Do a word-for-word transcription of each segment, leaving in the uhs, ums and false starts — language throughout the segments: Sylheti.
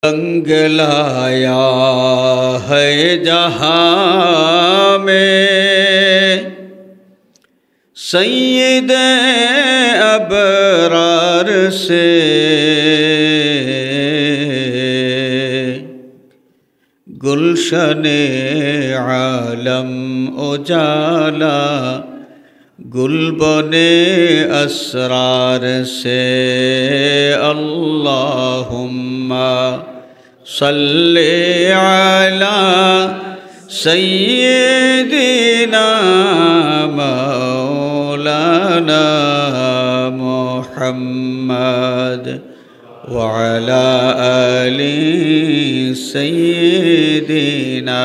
رنگ لایا ہے جہاں میں سید ابرار سے، گلشن عالم اجالا گلبن اسرار سے۔ اللہم صل علی سیدنا مولانا محمد وعلی آل سیدنا۔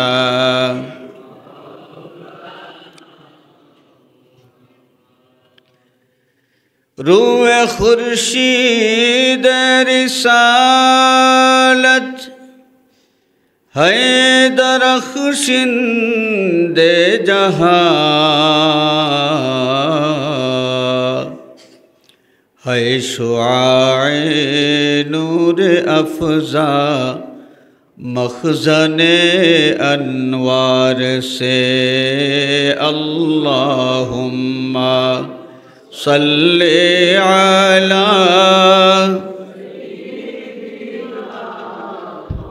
روئے خورشید رسالت ہے درخشندِ جہاں، ہے شعاع نور افزا مخزن انوار سے۔ اللہم صل علی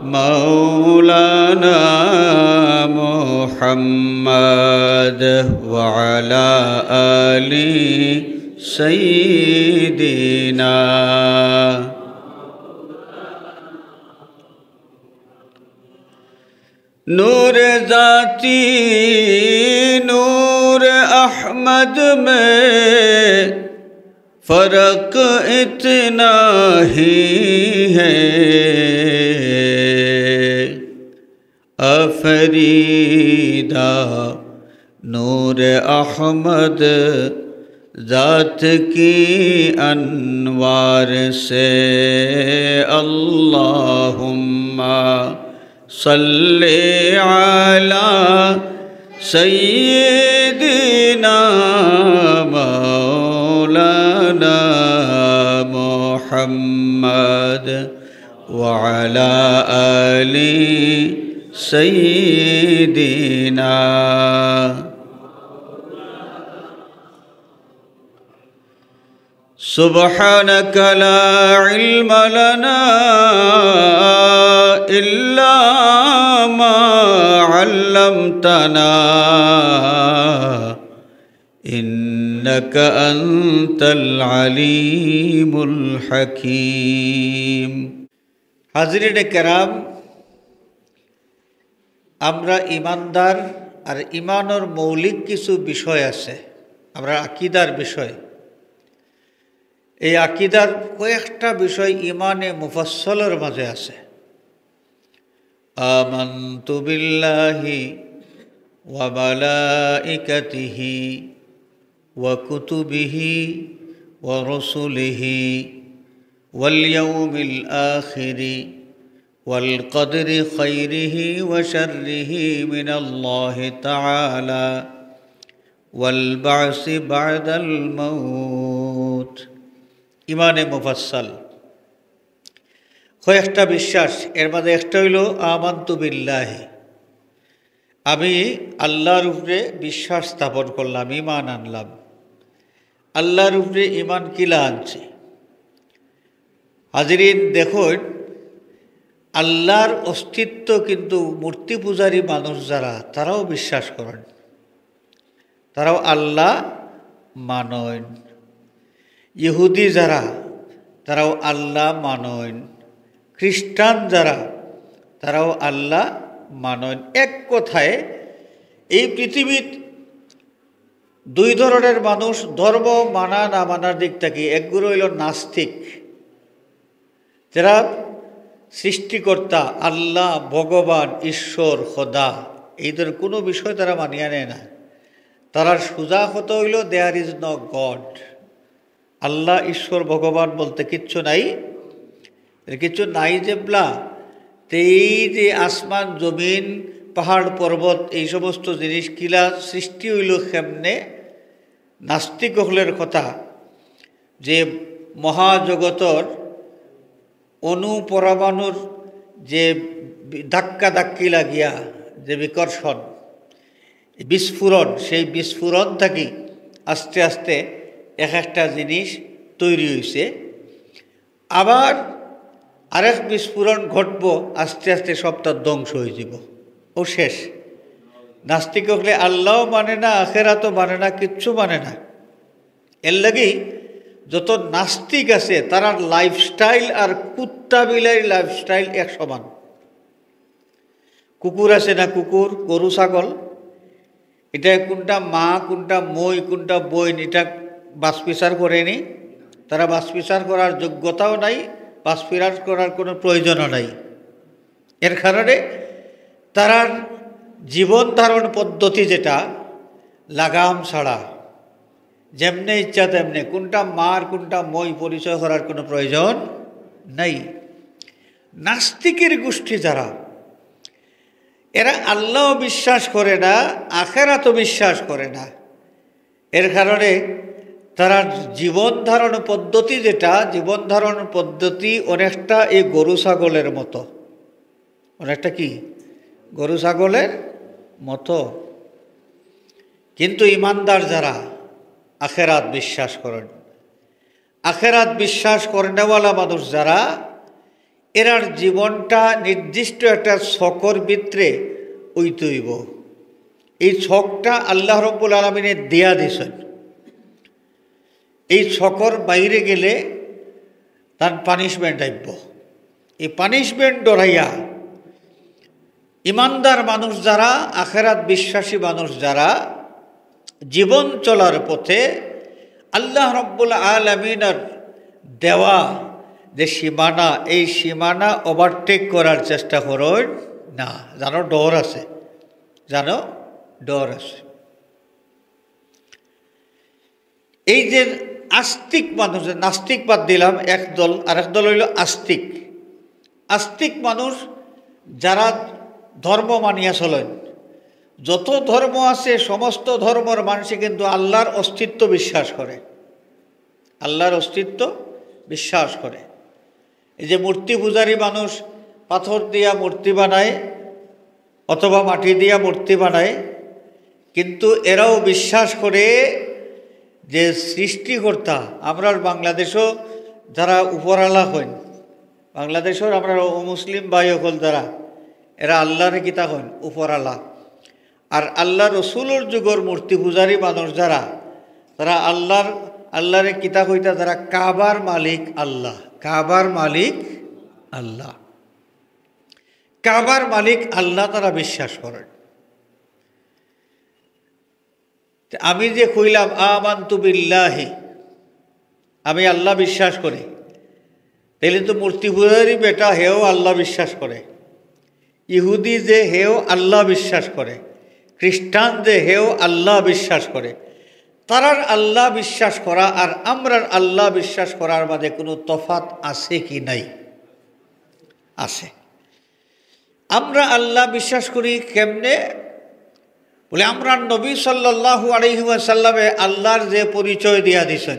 مولانا محمد وعلی آل سیدنا۔ نور ذاتی نور احمد میں فرق اتنا ہی ہے، آفریدہ نور احمد ذات کی انوار سے۔ اللہم صل علی سیدنا مولانا محمد وعلی آل سیدنا۔ سبحانك لا علم لنا إلا ما علمتنا إنك أنت العليم الحكيم। হাজিরিনে কেরাম, আমরা ইমানদার, আর ইমানর মৌলিক কিছু বিষয় আছে, আমরার আকিদার বিষয়। এই আকিদার কয়েকটা বিষয় ইমানে মুফাসসলর মাঝে আছে। آمنت بالله وملائكته وكتبه ورسله واليوم الآخر والقدر خيره وشره من الله تعالى والبعث بعد الموت। ইমানে মুফাসসাল। কয়েকটা বিশ্বাস, এর মাঝে একটা অইলো আমানতু বিল্লাহি, আমি আল্লাহর উপরে বিশ্বাস স্থাপন করলাম, ইমান আনলাম। আল্লাহর উপরে ইমান কিলা আনছি? হাজিরিন, দেখইন, আল্লাহর অস্তিত্ব কিন্তু মূর্তি পূজারী মানুষ যারা, তারাও বিশ্বাস করইন, তারাও আল্লাহ মানইন। ইহুদি যারা, তারাও আল্লাহ মানইন। খ্রিস্টান যারা, তারাও আল্লাহ মানইন। এক কথায়, এই পৃথিবীত দুই ধরনের মানুষ ধর্ম মানা না মানার দিক থাকি। একগুলো অইলো নাস্তিক, যারা সৃষ্টিকর্তা, আল্লাহ, ভগবান, ঈশ্বর, খোদা, এই ধরনের কোনো বিষয় তারা মানিয়া নেয় না। তারার সোজা কথা অইলো, there is no God। আল্লাহ, ঈশ্বর, ভগবান বলতে কিচ্ছু নাই। এর কিচ্ছু নাই যেবলা, তে এই যে আসমান, জমিন, পাহাড়, পর্বত, এই সমস্ত জিনিস কিলা সৃষ্টি অইলো কেমনে, নাস্তিক অকলর কথা যে মহাজগতর অণু পরমাণুর যে বি-, ধাক্কা ধাক্কি লাগিয়া যে বিকর্ষণ, বিস্ফোরণ, সেই বিস্ফোরণ থাকি আস্তে আস্তে এক একটা জিনিস তৈরি হইছে। আবার আরেক বিস্ফোরণ ঘটবো, আস্তে আস্তে সবটা ধ্বংস হয়ে যাব, ও শেষ। নাস্তিক হকলে আল্লাহও মানে না, আখেরাতও মানে না, কিচ্ছু মানে না। এর লাগি যত নাস্তিক আছে, তারার লাইফস্টাইল আর কুত্তা বিলাইর লাইফস্টাইল এক সমান। কুকুর আছে না কুকুর, গরু, ছাগল, এটা কোনটা মা, কোনটা মই, কোনটা বইন, এটা বাছবিচার করেনি। তারা বাছবিচার করার যোগ্যতাও নাই, বাছবিচার করার কোনো প্রয়োজনও নাই। এর কারণে তারার জীবন ধারণ পদ্ধতি যেটা লাগাম ছাড়া, যেমনে ইচ্ছা তেমনে, কোনটা মার কোনটা মই পরিচয় করার কোনো প্রয়োজন নাই। নাস্তিকের গোষ্ঠী যারা, এরা আল্লাহ বিশ্বাস করে না, আখেরাতও বিশ্বাস করে না। এর কারণে তারা জীবন ধারণ পদ্ধতি যেটা, জীবন ধারণ পদ্ধতি অনেকটা এই গরু ছাগলের মতো। অনেকটা কি? গরু ছাগলের মতো। কিন্তু ইমানদার যারা আখেরাত বিশ্বাস করেন, আখেরাত বিশ্বাস করেনেওয়ালা মানুষ যারা, এরার জীবনটা নির্দিষ্ট একটা ছকর ভিতরে অইতে অইবো। এই ছকটা আল্লাহ রব্বুল আলমিনে দিয়া দিছেন। এই ছকর বাইরে গেলে তার পানিশমেন্ট আইব। এই পানিশমেন্ট ডরাইয়া ইমানদার মানুষ যারা, আখেরাত বিশ্বাসী মানুষ যারা, জীবন চলার পথে আল্লাহ রব্বুল আলমিনের দেওয়া যে সীমানা, এই সীমানা ওভারটেক করার চেষ্টা করইন না। জানো, ডর আছে, জানো, ডর আছে। এই যে আস্তিক মানুষ, নাস্তিক বাদ দিলাম এক দল, আরেক দল হইল আস্তিক। আস্তিক মানুষ যারা ধর্ম মানিয়া চলেন, যত ধর্ম আছে সমস্ত ধর্মর মানুষে কিন্তু আল্লাহর অস্তিত্ব বিশ্বাস করে, আল্লাহর অস্তিত্ব বিশ্বাস করে। এই যে মূর্তি পূজারী মানুষ পাথর দিয়া মূর্তি বানায় অথবা মাটি দিয়া মূর্তি বানায়, কিন্তু এরাও বিশ্বাস করে যে সৃষ্টিকর্তা, আমরার বাংলাদেশও যারা উপরালা হইন, বাংলাদেশের আমরার অমুসলিম ভাই হকল যারা, এরা আল্লাহরে কিতা হইন? উপরালা। আর আল্লাহ রসুলর যুগর মূর্তি পূজারী মানুষ যারা, তারা আল্লাহর, আল্লাহরে কিতা কইতা? তারা কাবার মালিক আল্লাহ, কাবার মালিক আল্লাহ, কাবার মালিক আল্লাহ তারা বিশ্বাস করেন। তে আমি যে কইলাম আমানতু বিল্লাহি, আমি আল্লাহ বিশ্বাস করি, তাইলে তো মূর্তি পূজারী বেটা হেও আল্লাহ বিশ্বাস করে, ইহুদি যে হেও আল্লাহ বিশ্বাস করে, খ্রিস্টান যে হেও আল্লাহ বিশ্বাস করে, তারার আল্লাহ বিশ্বাস করা আর আমরার আল্লাহ বিশ্বাস করার মাঝে কোনো তফাত আছে কি নাই? আছে। আমরা আল্লাহ বিশ্বাস করি কেমনে? বলে, আমরা নবী সাল্লাল্লাহু আলাইহি ওয়াসাল্লামে আল্লাহর যে পরিচয় দিয়া দিছেন,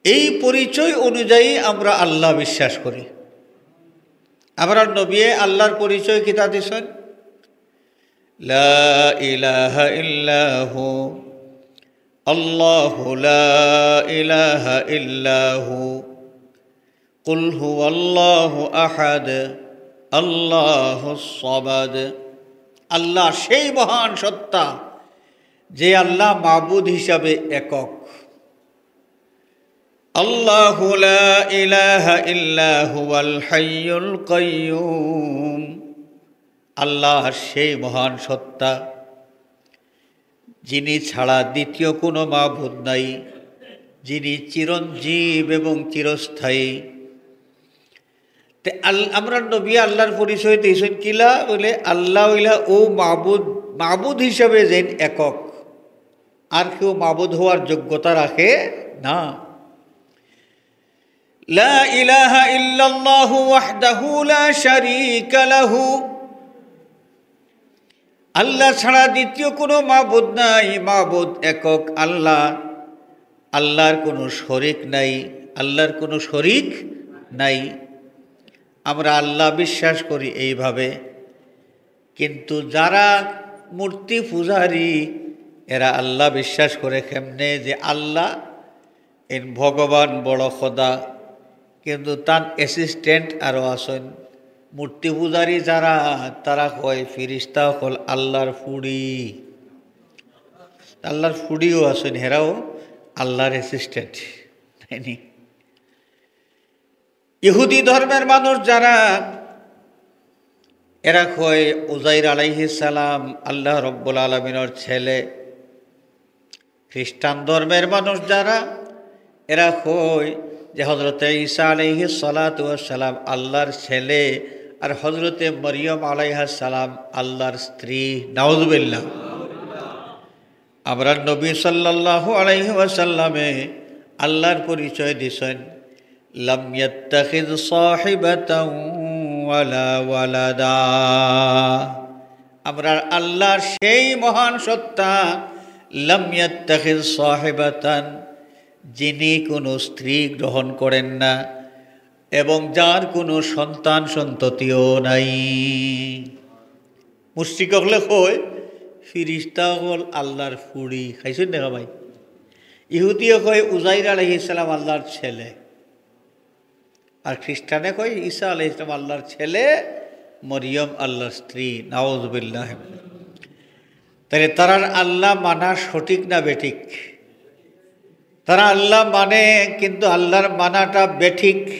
এই পরিচয় অনুযায়ী আমরা আল্লাহ বিশ্বাস করি। আমরা নবী আল্লাহর পরিচয় কিতা দিছেন? লা ইলাহা ইল্লাহু, আল্লাহু লা ইলাহা ইল্লাহু, কুল হুয়াল্লাহু আহাদ, আল্লাহুস সামাদ। আল্লাহ সেই মহান সত্তা, যে আল্লাহ মাবুদ হিসাবে একক। আল্লাহু লা ইলাহা ইল্লা হুয়াল হাইয়ুল কাইয়ুম। আল্লাহ সেই মহান সত্তা, যিনি ছাড়া দ্বিতীয় কোনো মাবুদ নাই, যিনি চিরঞ্জীব এবং চিরস্থায়ী। তে আল-, আমরা নবী আল্লাহর পরিচয় দিয়েছেন কিলা? বলে, আল্লাহ হইলা ও মাবুদ, মাবুদ হিসাবে যেন একক, আর কেউ মাবুদ হওয়ার যোগ্যতা রাখে না। লা ইলাহা ইল্লাল্লাহু ওয়াহদাহু লা শারীকা লাহু। আল্লাহ ছাড়া দ্বিতীয় কোনো মাবুদ নাই, মাবুদ একক আল্লাহ। আল্লাহর কোনো শরিক নাই, আল্লাহর কোনো শরিক নাই। আমরা আল্লাহ বিশ্বাস করি এইভাবে, কিন্তু যারা মূর্তি পূজারী, এরা আল্লাহ বিশ্বাস করে কেমনে? যে আল্লাহ এইন ভগবান, বড় খোদা, কিন্তু তান assistant আরো আছইন। মূর্তি পূজারী যারা, তারা কয় ফিরিস্তা অকল আল্লাহর ফুড়ি। আল্লাহর ফুড়িও আছইন, হেরাও আল্লাহর assistant, তাই নি? ইহুদি ধর্মের মানুষ যারা, এরা কয় উজাইর আলাইহিস সালাম আল্লাহ রব্বুল আলামিনের ছেলে। খ্রিস্টান ধর্মের মানুষ যারা, এরা কয় যে হযরতে ঈসা আলাইহিস সালাতু ওয়াস সালাম আল্লাহর ছেলে, আর হযরতে মরিয়ম আলাইহাস সালাম আল্লাহর স্ত্রী। নাউজুবিল্লাহ। আমরার নবী সাল্লাল্লাহু আলাইহি ওয়াসাল্লামে আল্লাহর পরিচয় দিছইন, "লাম ইয়াত্তাখিজ সাহিবাতান ওয়ালা ওয়ালাদা।" আমরার আল্লাহ সেই মহান সত্তা, "লাম ইয়াত্তাখিজ সাহিবাতান", যিনি কোনো স্ত্রী গ্রহণ করেন না এবং যার কোনো সন্তান সন্ততিও নাই। মুশরিক অকলে কয়, ফিরিস্তা অকল আল্লাহর ফুড়ি। খাইছইন দেখা ভাই? ইহুদিয়ে কয়, উজাইর আলাইহিস সালাম আল্লাহর ছেলে। আর খ্রিস্টানে কয়, ঈসা আলাইহিস সালাম আল্লাহর ছেলে, মরিয়ম আল্লাহর স্ত্রী। নাউজুবিল্লাহ। তাহলে তারার আল্লাহ মানা সঠিক না বেঠিক? তারা আল্লাহ মানে, কিন্তু আল্লাহর মানাটা বেঠিক।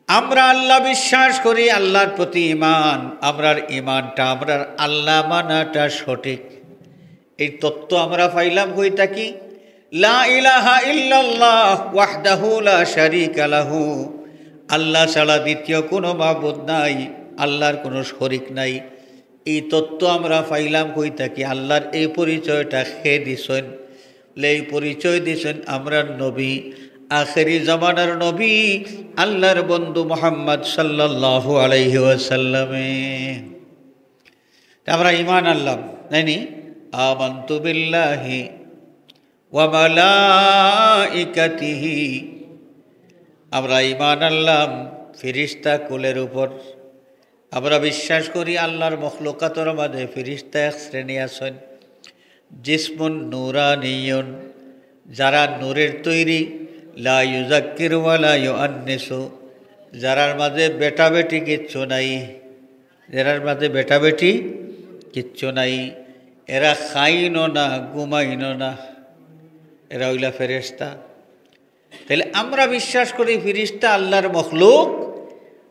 আমরা আল্লাহ বিশ্বাস করি, আল্লাহর প্রতি ঈমান, আমরার ঈমানটা, আমরার আল্লাহ মানাটা সঠিক। এই তত্ত্ব আমরা পাইলাম কই থাকি? লা ইলাহা ইল্লাল্লাহ ওয়াহদাহু লা শারীকা লাহু, আল্লাহ ছাড়া দ্বিতীয় কোনো মাবুদ নাই, আল্লাহর কোনো শরিক নাই। এই তত্ত্ব আমরা পাইলাম কই থাকি? আল্লাহর এই পরিচয়টা কে দিছইন? এই পরিচয় দিছইন আমরার নবী, আখেরি জমানার নবী, আল্লাহর বন্ধু মুহাম্মদ সাল্লাল্লাহু আলাইহি ওয়াসাল্লামে। তে আমরা ঈমান আনলাম, নাইনি? আমানতু বিল্লাহি ওয়া মালাইকাতিহি। আমরা ঈমান আনলাম ফিরিস্তা কুলের উপর। আমরা বিশ্বাস করি আল্লাহর মখলুকাতর মাঝে ফিরিস্তা এক শ্রেণী আছইন, জিসমুন নুরানিয়ুন, যারা নূরের তৈরি, লা ইউজাক্কিরু ওয়া লা ইউআন্নিসু, যারার মাঝে বেটাবেটি কিচ্ছু নাই, যারার মাঝে বেটাবেটি কিচ্ছু নাই, এরা খাইনও না, ঘুমাইনও না, এরা অইলা ফেরেশতা। তাইলে আমরা বিশ্বাস করি ফিরিস্তা আল্লাহর মখলুক,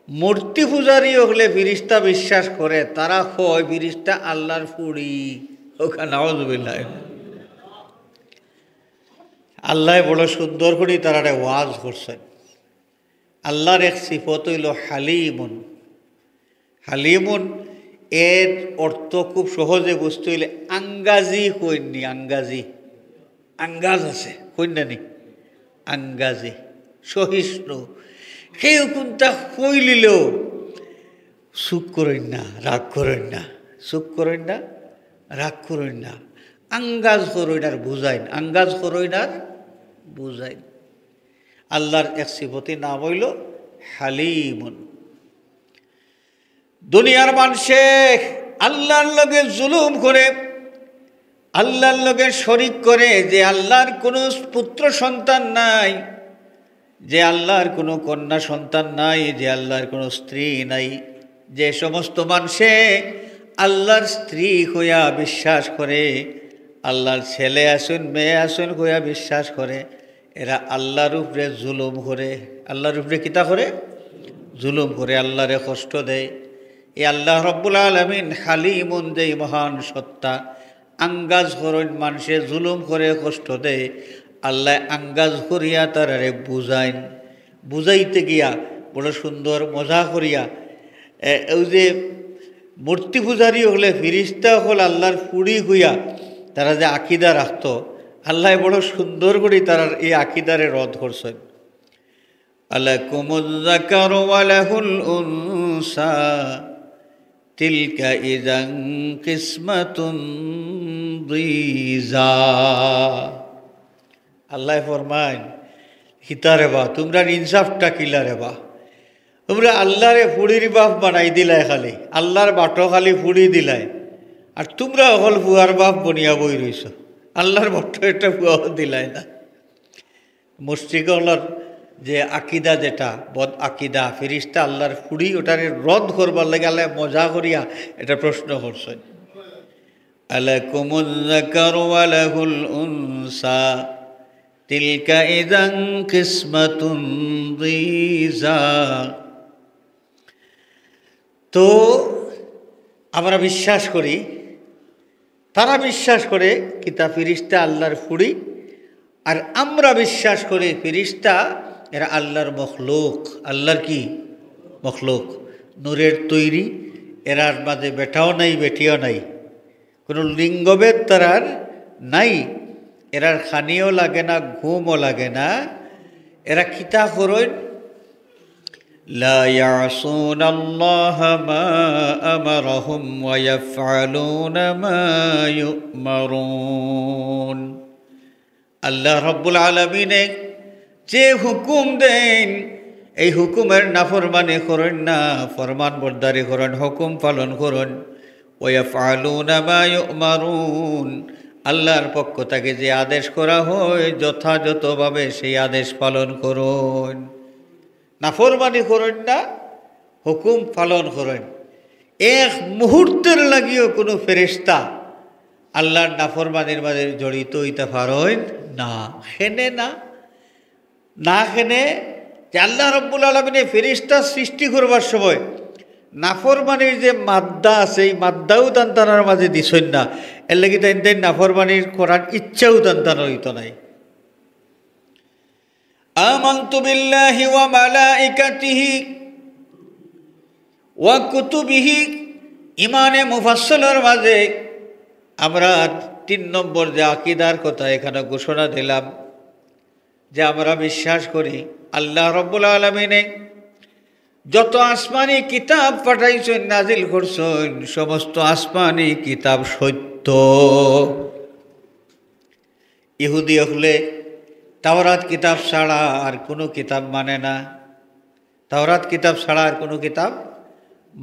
মূর্তি পূজারী অকলে ফিরিস্তা বিশ্বাস করে, তারা কয় ফিরিস্তা আল্লাহর ফুড়ি। ওকা নাউজুবিল্লাহ। আল্লায় বড় সুন্দর করি তারারে ওয়াজ করছইন। আল্লাহর এক সিফত অইলো হালিমুন। হালিমুন এর অর্থ খুব সহজে বুঝতে অইলে আঙ্গাজি কইননি, আঙ্গাজি। আঙ্গাজ আছে, কইন না নি? আঙ্গাজি, সহিষ্ণু। কেউ কুনতা কইলিলেও চুপ করইন না, রাগ করইন না, চুপ করইন না, রাগ করইন না। আঙ্গাজ করইন আর বুঝাইন, আঙ্গাজ করইন আর বুঝাইন। আল্লাহর এক সিফতি নাম অইলো হালিমুন। দুনিয়ার মানষে আল্লাহর লগে জুলুম করে, আল্লাহর লগে শরিক করে, যে আল্লাহর কোনো পুত্র সন্তান নাই, যে আল্লাহর কোনো কন্যা সন্তান নাই, যে আল্লাহর কোনো স্ত্রী নাই, যে সমস্ত মানষে আল্লাহর স্ত্রী কইয়া বিশ্বাস করে, আল্লাহর ছেলে আছইন, মেয়ে আছইন কইয়া বিশ্বাস করে, এরা আল্লাহর উপরে জুলুম করে। আল্লাহর উপরে কিতা করে? জুলুম করে, আল্লাহরে কষ্ট দেয়। এই আল্লাহ রব্বুল আলামিন হালিমুন, যেই মহান সত্তা, আঙ্গাজ করইন, মানষে জুলুম করে, কষ্ট দেয়, আল্লায় আঙ্গাজ করিয়া তারারে বুঝাইন। বুঝাইতে গিয়া বড় সুন্দর মজা করিয়া, এ, অউ যে মূর্তি পূজারী অকলে, ফিরিস্তা অকল আল্লাহর ফুড়ি কইয়া তারা যে আকিদা রাখতো, আল্লায় বড় সুন্দর করি তারার এই আকিদারে রদ করছইন। আলাকুমুজ যাকারু ওয়া লাহুল উনসা, তিলকা ইযান কিসমাতুন দীজা। আল্লায় ফরমাইন, কিতা রে বা, তুমরার ইনসাফটা কিলা রে বা? তুমরা আল্লারে ফুড়ির বাফ বানাই দিলায় খালি, আল্লার বাটো খালি ফুড়ি দিলায়, আর তুমরা অকল ফুয়ার বাফ বনিয়া বই রইছো, আল্লার বাটো একটা ফুয়াও দিলায় না। মুশরিক অকলর যে আকিদা, যেটা বদ আকিদা, ফিরিস্তা আল্লার ফুড়ি, ওটারে রদ করবার লাগি আল্লায় মজা করিয়া এটা প্রশ্ন করছইন। আলাকুমুয যাকারু ওয়া লাহুল উনসা, তিলকা ইযান কিসমাতুন দীজা। তো আমরা বিশ্বাস করি, তারা বিশ্বাস করে কিতা ফিরিস্তা আল্লার ফুড়ি, আর আমরা বিশ্বাস করি ফিরিস্তা এরা আল্লার মখলুক। আল্লার কি? মখলুক, নূরের তৈরি। এরার মাঝে বেটাও নাই, বেটিও নাই, কোনো লিঙ্গভেদ তারার নাই। এরার খানিও লাগে না, ঘুমও লাগে না। এরা কিতা করইন? লা ইয়াসুনাল্লাহা মা আমারাহুম ওয়া ইয়াফআলুনা মা ইউমারুন। আল্লাহ রাব্বুল আলামিনে যে হুকুম দেন, এই হুকুমের নাফরমানি করইন না, ফরমানবরদারি করইন, হুকুম পালন করইন। ওয়া ইয়াফআলুনা মা ইউমারুন, আল্লাহর পক্ষ থেকে যে আদেশ করা হয়, যথাযথভাবে সেই আদেশ পালন করইন। নাফরমানি করইন না, হুকুম পালন করইন। এক মুহূর্তের লাগিও কোনো ফেরেশতা আল্লাহর নাফরমানির মাঝে জড়িত হইতে পারইন না। কেনে না? না কেনে যে আল্লাহ রাব্বুল আলামিনে ফেরেশতা সৃষ্টি করবার সময় নাফরমানির যে মাদ্দা আছে, এই মাদ্দাও তান তানার মাঝে দিছইন না। এর লাগি তাইন তাইন নাফরমানির করার ইচ্ছাও তান তানার হইতো নাই। আমানতু বিল্লাহি ওয়া মালাইকাতিহি ওয়া কুতুবিহি, ইমানে মুফাসসলর মাঝে আমরা তিন নম্বর যে আকিদার কথা এখানে ঘোষণা দিলাম, যে আমরা বিশ্বাস করি আল্লাহ রাব্বুল আলামিনে যত আসমানি কিতাব পাঠাইছইন, নাজিল করছইন, সমস্ত আসমানি কিতাব সত্য। ইহুদি অকলে তাওরাত কিতাব ছাড়া আর কোনো কিতাব মানে না, তাওরাত কিতাব ছাড়া আর কোনো কিতাব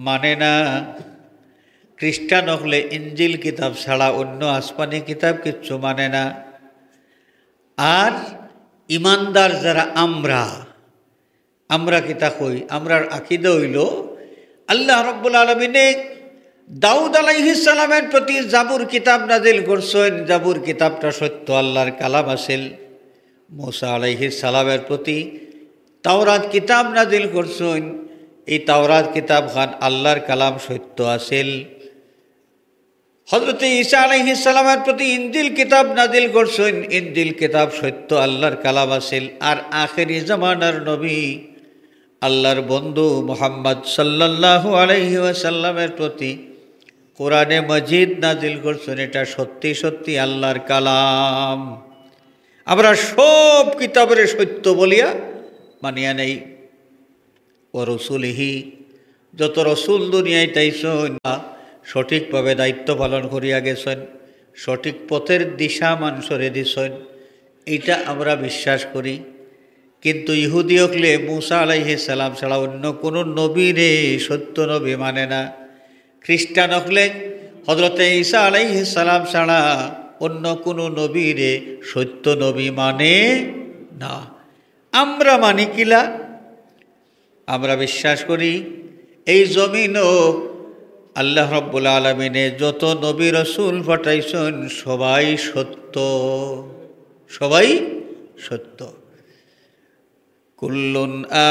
মানে না। খ্রিস্টান অকলে ইঞ্জিল কিতাব ছাড়া অন্য আসমানি কিতাব কিচ্ছু মানে না। আর ইমানদার যারা আমরা, আমরা কিতা কই? আমরার আকিদা অইলো আল্লাহ রাব্বুল আলামিনে দাউদ আলাইহিস সালামের প্রতি জাবুর কিতাব নাজিল করছইন, জাবুর কিতাবটা সত্য আল্লাহর কালাম আছিল। মুসা আলাইহিস সালামের প্রতি তাওরাত কিতাব নাজিল করছইন, এই তাওরাত কিতাব খান আল্লাহর কালাম সত্য আছিল। হযরতে ঈসা আলাইহিস সালামের প্রতি ইঞ্জিল কিতাব নাজিল করছইন, ইঞ্জিল কিতাব সত্য আল্লাহর কালাম আছিল। আর আখেরি জামানার নবী আল্লাহর বন্ধু মুহাম্মদ সাল্লাল্লাহু আলাইহি ওয়াসাল্লামের প্রতি কোরআনে মজিদ নাজিল করছইন, এটা সত্যি সত্যি আল্লাহর কালাম। আমরা সব কিতাবরে সত্য বলিয়া মানিয়া নেই। ওয়া রুসুলিহি, যত রসুল দুনিয়াত আইছইন, সঠিকভাবে দায়িত্ব পালন করিয়া গেছইন, সঠিক পথের দিশা মানষরে দিছইন, এইটা আমরা বিশ্বাস করি। কিন্তু ইহুদি অকলে মুসা আলাইহিস সালাম ছাড়া অন্য কোনো নবীরে সত্য নবী মানে না। খ্রিস্টান অকলে হযরতে ঈসা আলাইহিস সালাম ছাড়া অন্য কোনো নবীরে সত্য নবী মানে না। আমরা মানি কিলা? আমরা বিশ্বাস করি এই জমিনও আল্লাহ রাব্বুল আলামিনে যত নবী রসুল পাঠাইছইন সবাই সত্য, সবাই সত্য। كل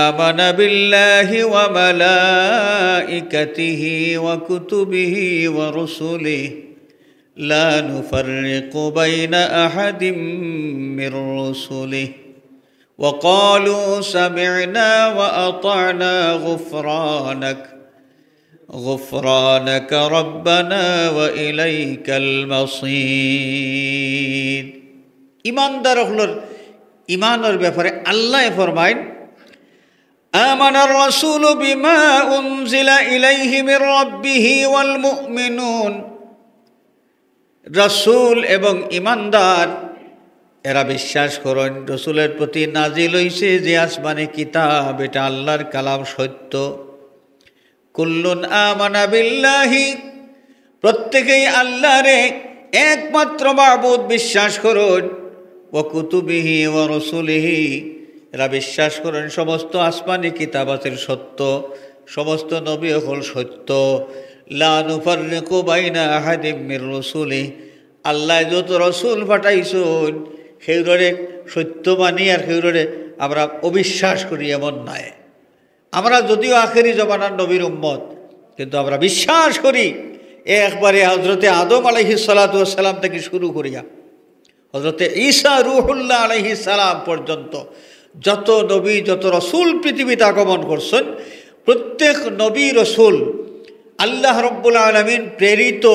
آمن بالله وملائكته وكتبه ورسله لا نفرق بين أحد من رسله وقالوا سمعنا وأطعنا غفرانك غفرانك ربنا وإليك المصير. ইমানদার অকলর ইমানর ব্যাপারে আল্লায় ফরমাইন, آمن الرسول بما أنزل إليه من ربه والمؤمنون। রাসূল এবং ইমানদার এরা বিশ্বাস করইন রসুলের প্রতি নাজিল অইছে যে আসমানি কিতাব, এটা আল্লাহর কালাম সত্য। কুল্লুন আমানা বিল্লাহি, প্রত্যেকেই আল্লাহরে একমাত্র মাবুদ বিশ্বাস করইন। ওয়া কুতুবিহি ওয়া রুসুলিহি, এরা বিশ্বাস করইন সমস্ত আসমানি কিতাব আছিল সত্য, সমস্ত নবী অকল সত্য। লা নুফাররিকু বাইনা আহাদিম মির রুসুলি, আল্লাহ যত রসুল পাঠাইছইন, হেউররে সত্য মানি আর হেউররে আমরা অবিশ্বাস করি, এমন নায়। আমরা যদিও আখেরি জমানার নবীর উম্মত, কিন্তু আমরা বিশ্বাস করি একবারে হজরতে আদম আলাইহিস সালাতু ওয়াস সালাম থেকে শুরু করিয়া হজরতে ঈসা রুহুল্লাহ আলাইহিস সালাম পর্যন্ত যত নবী, যত রসুল পৃথিবীতে আগমন করছইন, প্রত্যেক নবী রসুল আল্লাহ রব্বুল আলামিন প্রেরিত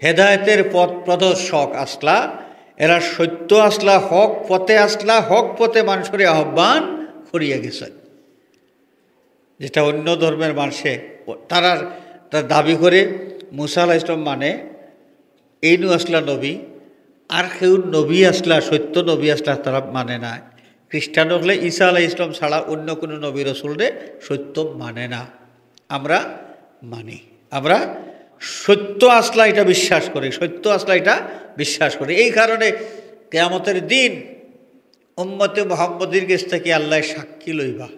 হেদায়েতের পথ প্রদর্শক আছলা। এরা সত্য আছলা, হক পথে আছলা, হক পথে মানষরে আহ্বান করিয়া গেছইন। যেটা অন্য ধর্মের মানষে, তারা, তারা দাবি করে মুসা আলাইহিস সালাম মানে এইনু আছলা নবী, আর কেউ নবী আছলা, সত্য নবী আছলা তারা মানে না। খ্রিস্টান অকলে ঈসা আলাইহিস সালাম ছাড়া অন্য কোনো নবী রসুলরে সত্য মানে না। আমরা মানি, আমরা সত্য আছলা এটা বিশ্বাস করি, সত্য আছলা এটা বিশ্বাস করি। এই কারণে কিয়ামতের দিন উম্মতে মুহাম্মদীর গেছ থাকি আল্লাহ সাক্ষী লইবা।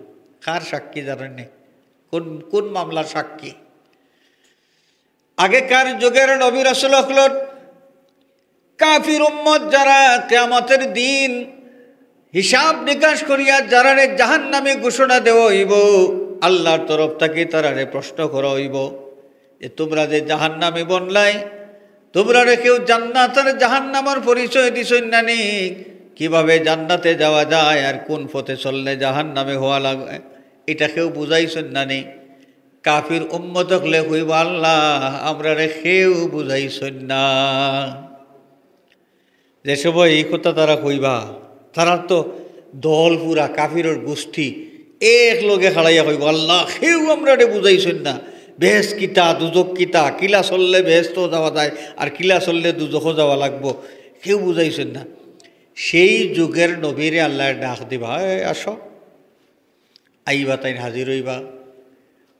কার সাক্ষী জানইননি? কোন, কোন মামলার সাক্ষী? আগেকার যুগের নবী রাসূল অকলর কাফির উম্মত যারা, কিয়ামতের দিন হিসাব নিকাশ করিয়া যারারে জাহান্নামী ঘোষণা দেওয়া অইবো, আল্লাহর তরফ থাকি তারারে প্রশ্ন করা অইবো যে, "তোমরা যে জাহান্নামী বনলায়, তোমরারে কেউ জান্নাত আর জাহান্নামর পরিচয় দিছইন না নি? কিভাবে জান্নাতে যাওয়া যায় আর কোন পথে চললে জাহান্নামী হওয়া লাগে, এটা কেউ বুঝাইছইন না নি?" কাফির উম্মত অকলে কইবা, "আল্লাহ, আমরারে কেউ বুঝাইছইন না।" যে সময় এই কথা তারা কইবা, তারা তো দল পুরা কাফিরর গোষ্ঠী এক লগে খাড়াইয়া কইবো, "আল্লাহ, কেউ আমরারে বুঝাইছইন না, বেহেশত কিতা, দুজখ কিতা, কিলা চললে বেহেশতো যাওয়া যায় আর কিলা চললে দুজখো যাওয়া লাগবো, কেউ বুঝাইছইন না।" সেই যুগের নবীরে আল্লাহ ডাক দিবা, "এ, আসো।" আইবা, তাইন হাজির অইবা।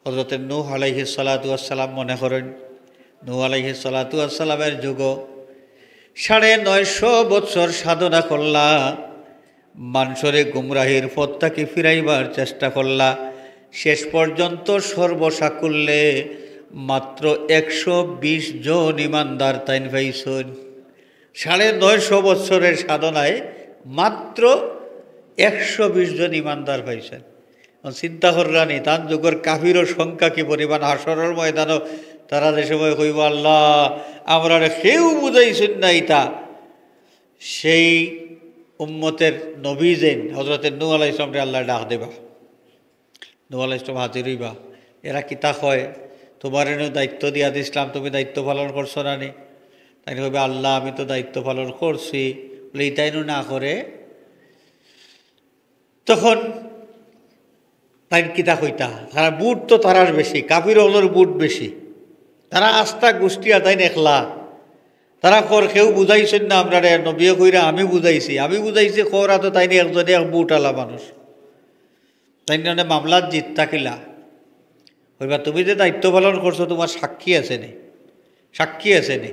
হজরতে নূহ আলাইহিস সালাতু ওয়াস সালাম মনে করইন, নূহ আলাইহিস সালাতু ওয়াস সালামের যুগো সাড়ে নয়শো বৎসর সাধনা করলা, মানষরে গুমরাহির পথ থাকি ফিরাইবার চেষ্টা করলা। শেষ পর্যন্ত সর্বসাকুল্যে মাত্র একশো বিশ জন ইমানদার তাইন পাইছইন। সাড়ে নয়শো বৎসরের সাধনায় মাত্র একশো বিশ জন ইমানদার পাইছইন। এখন চিন্তা কররা নি, তান যুগর কাফিরর সংখ্যা কি পরিমাণ। হাশরর ময়দানো তারা যে সময় কইবো, "আল্লাহ, আমরারে কেউ বুঝাইছইন না ইতা," সেই উম্মতের নবী যেইন হজরতে নূহ আলাইহিস সালামরে আল্লাহ ডাক দিবা। নূহ আলাইহিস সালাম হাজির অইবা। এরা কিতা কয়, "তোমারে নু দায়িত্ব দিয়া দিছলাম, তুমি দায়িত্ব পালন করছো না নি?" তাইন কইবা, "আল্লাহ, আমি তো দায়িত্ব পালন করছি।" বলে, "ইতাইনও না করে।" তখন তাইন কিতা কইতা? তারা ভোট তো তারার বেশি, কাফির অকলর ভোট বেশি। তারা আস্তা গোষ্ঠী আর তাইন একলা। তারা কর, "কেউ বুঝাইছইন না আমরারে।" নবীয়ে কইরা, "আমি বুঝাইছি, আমি বুঝাইছি।" করা তো তাইন একজনে এক ভোট আলা মানুষ। তাইন মানে মামলাত জিততা কিলা? কইবা, "তুমি যে দায়িত্ব পালন করছো, তোমার সাক্ষী আছে নি? সাক্ষী আছে নি?"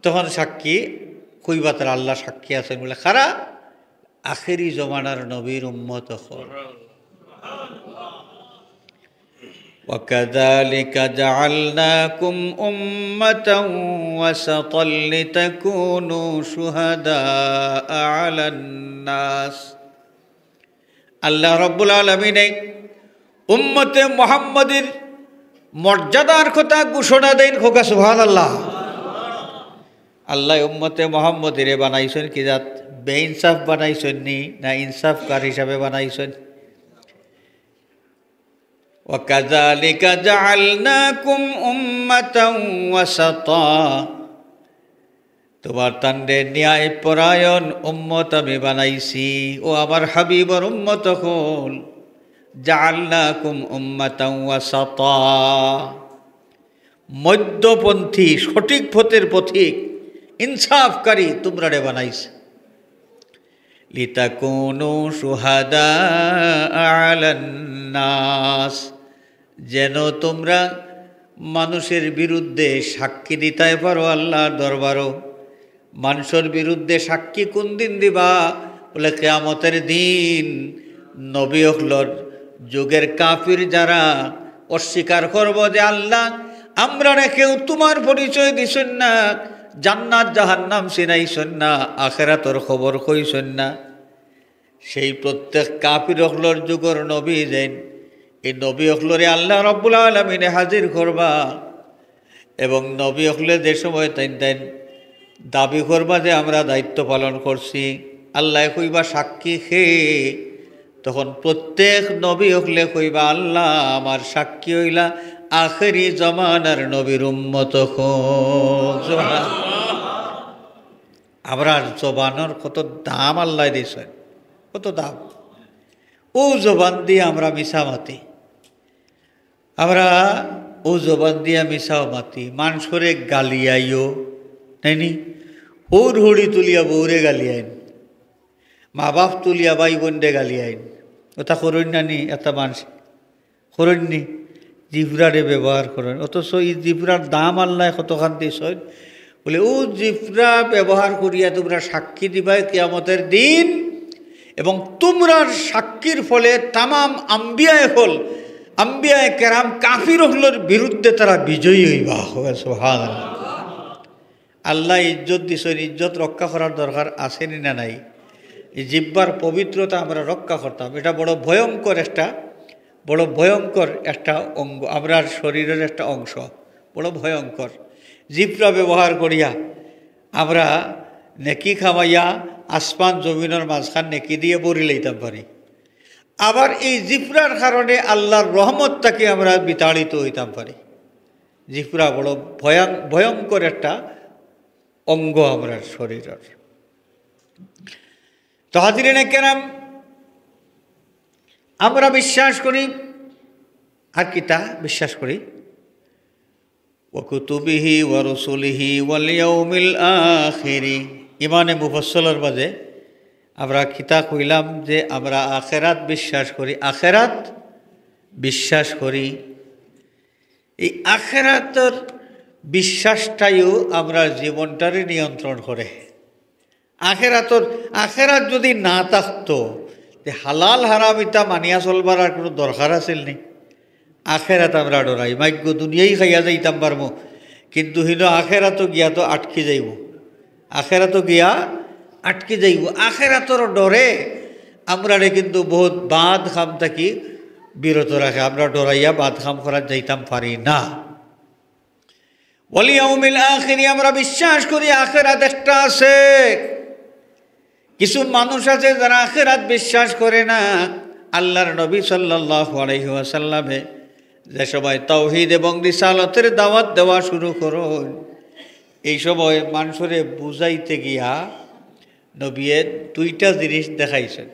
তখন সাক্ষী কইবা, "তারা আল্লাহ সাক্ষী আছেন।" বলে, "কারা?" "আখেরি জমানার নবীর উম্মত অকল।" وكذلك جعلناكم أمة وسطا لتكونوا شهداء على الناس। আল্লাহ রব্বুল আলামিনে উম্মতে মুহাম্মদীর মর্যাদার কথা ঘোষণা দেইন, কউক্কা সুবহানাল্লাহ। আল্লাহ উম্মতে মুহাম্মদীরে বানাইছইন কি জাত? বেইনসাফ বানাইছইন নি, না ইনসাফকার হিসাবে বানাইছইন? وكذلك جعلناكم أمة وسطا। তোমার তানরে ন্যায় পরায়ণ উম্মত আমি বানাইছি। ও আমার হাবিবর উম্মত অকল, جعلناكم أمة وسطا। মধ্যপন্থী, সঠিক পথের পথিক, ইনসাফকারী তুমরারে বানাইছে। লিতাকুনু শুহাদা আলান নাস, যেন তুমরা মানুষের বিরুদ্ধে সাক্ষী দিতায় পারো আল্লাহর দরবারো। মানুষের বিরুদ্ধে সাক্ষী কোন দিন দিবা? বলে, কিয়ামতের দিন। নবী অকলর যুগের কাফির যারা অস্বীকার করবো যে, "আল্লাহ, আমরারে কেউ তুমার পরিচয় দিছইন না, জান্নাত জাহান্নাম চিনাইছইন না, আখেরাতর খবর কইছইন না।" সেই প্রত্যেক কাফির অকলর যুগর নবী যেইন, এই নবী অকলরে আল্লাহ রাব্বুল আলামিনে হাজির করবা। এবং নবী অকলে যে সময় তাইন তাইন দাবি করবা যে, "আমরা দায়িত্ব পালন করছি", আল্লায় কইবা, "সাক্ষী কে?" তখন প্রত্যেক নবী অকলে কইবা, "আল্লাহ, আমার সাক্ষী অইলা আখেরি জমানার নবীর উম্মত অকল।" আমরার জবানর কত দাম আল্লায় দিছইন, কত দাম। অউ জবান দিয়া আমরা মিছা মাতি, আমরা অউ জবান দিয়া মিছাও মাতি, মানষরে গালিয়াইও, নায়নি? হউর হড়ি তুলিয়া বউরে গালিয়াইন, মা বাপ তুলিয়া ভাই বইনরে গালিয়াইন। অতা করইন না নি? এতা মানষে করইন নি? জিফরারে ব্যবহার করইন, অথচ ই জিফরার দাম আল্লায় কতখান দিছইন। বলে, অউ জিফরা ব্যবহার করিয়া তুমরা সাক্ষী দিবায় কিয়ামতের দিন, এবং তুমরার সাক্ষীর ফলে তামাম আম্বিয়ায়ে অকল, আম্বিয়ায়ে কেরাম, কাফির অকলর বিরুদ্ধে তারা বিজয়ী অইবা। কওয়া সুবহানাল্লাহ। আল্লায় ইজ্জত দিছইন, ইজ্জত রক্ষা করার দরকার আছে নি না নাই? এই জিহ্বার পবিত্রতা আমরা রক্ষা করতাম। ইটা বড় ভয়ঙ্কর একটা, বড় ভয়ঙ্কর একটা অঙ্গ, আমরার শরীরের একটা অংশ, বড় ভয়ঙ্কর। জিফরা ব্যবহার করিয়া আমরা নেকি কামাইয়া আসমান জমিনর মাঝখান নেকি দিয়া ভরি লইতাম পারি। আবার এই জিফরার কারণে আল্লাহর রহমত থাকি আমরা বিতাড়িত অইতাম পারি। জিফরা বড় ভয়ং-, ভয়ঙ্কর একটা অঙ্গ আমরার শরীরের। তো হাজিরিনে কেরাম, আমরা বিশ্বাস করি, আর কিতা বিশ্বাস করি? ওয়া কুতুবিহি ওয়া রুসুলিহি ওয়াল ইয়াউমিল আখিরি। ইমানে মুফাসসলর মাঝে আমরা কিতা কইলাম যে আমরা আখেরাত বিশ্বাস করি, আখেরাত বিশ্বাস করি। এই আখেরাতর বিশ্বাসটাইও আমরার জীবনটারে নিয়ন্ত্রণ করে। আখেরাতর, আখেরাত যদি না থাকতো, তে হালাল হারাম ইতা মানিয়া চলবার আর কুনু দরকার আছিল নি? আখেরাত আমরা ডরাই, মাইগ্য দুনিয়াই খাইয়া যাইতাম পারমু, কিন্তু হিনো আখেরাতও গিয়া তো আটকি যাইবো, আখেরাতও গিয়া আটকি যাইবো। আখেরাতর ডরে আমরারে কিন্তু বহুত বাদ কাম থাকি বিরত রাখে, আমরা ডরাইয়া বাদ কাম করাত যাইতাম পারি না। ওয়াল ইয়াউমিল আখিরি, আমরা বিশ্বাস করি আখেরাত একটা আছে। কিছু মানুষ আছে যারা আখেরাত বিশ্বাস করে না। আল্লাহর নবী সাল্লাল্লাহু আলাইহি ওয়াসাল্লামে যে সময় তাওহীদ এবং রিসালতের দাওয়াত দেওয়া শুরু করইন, এই সময় মানষরে বুঝাইতে গিয়া নবীয়ে দুইটা জিনিস দেখাইছইন।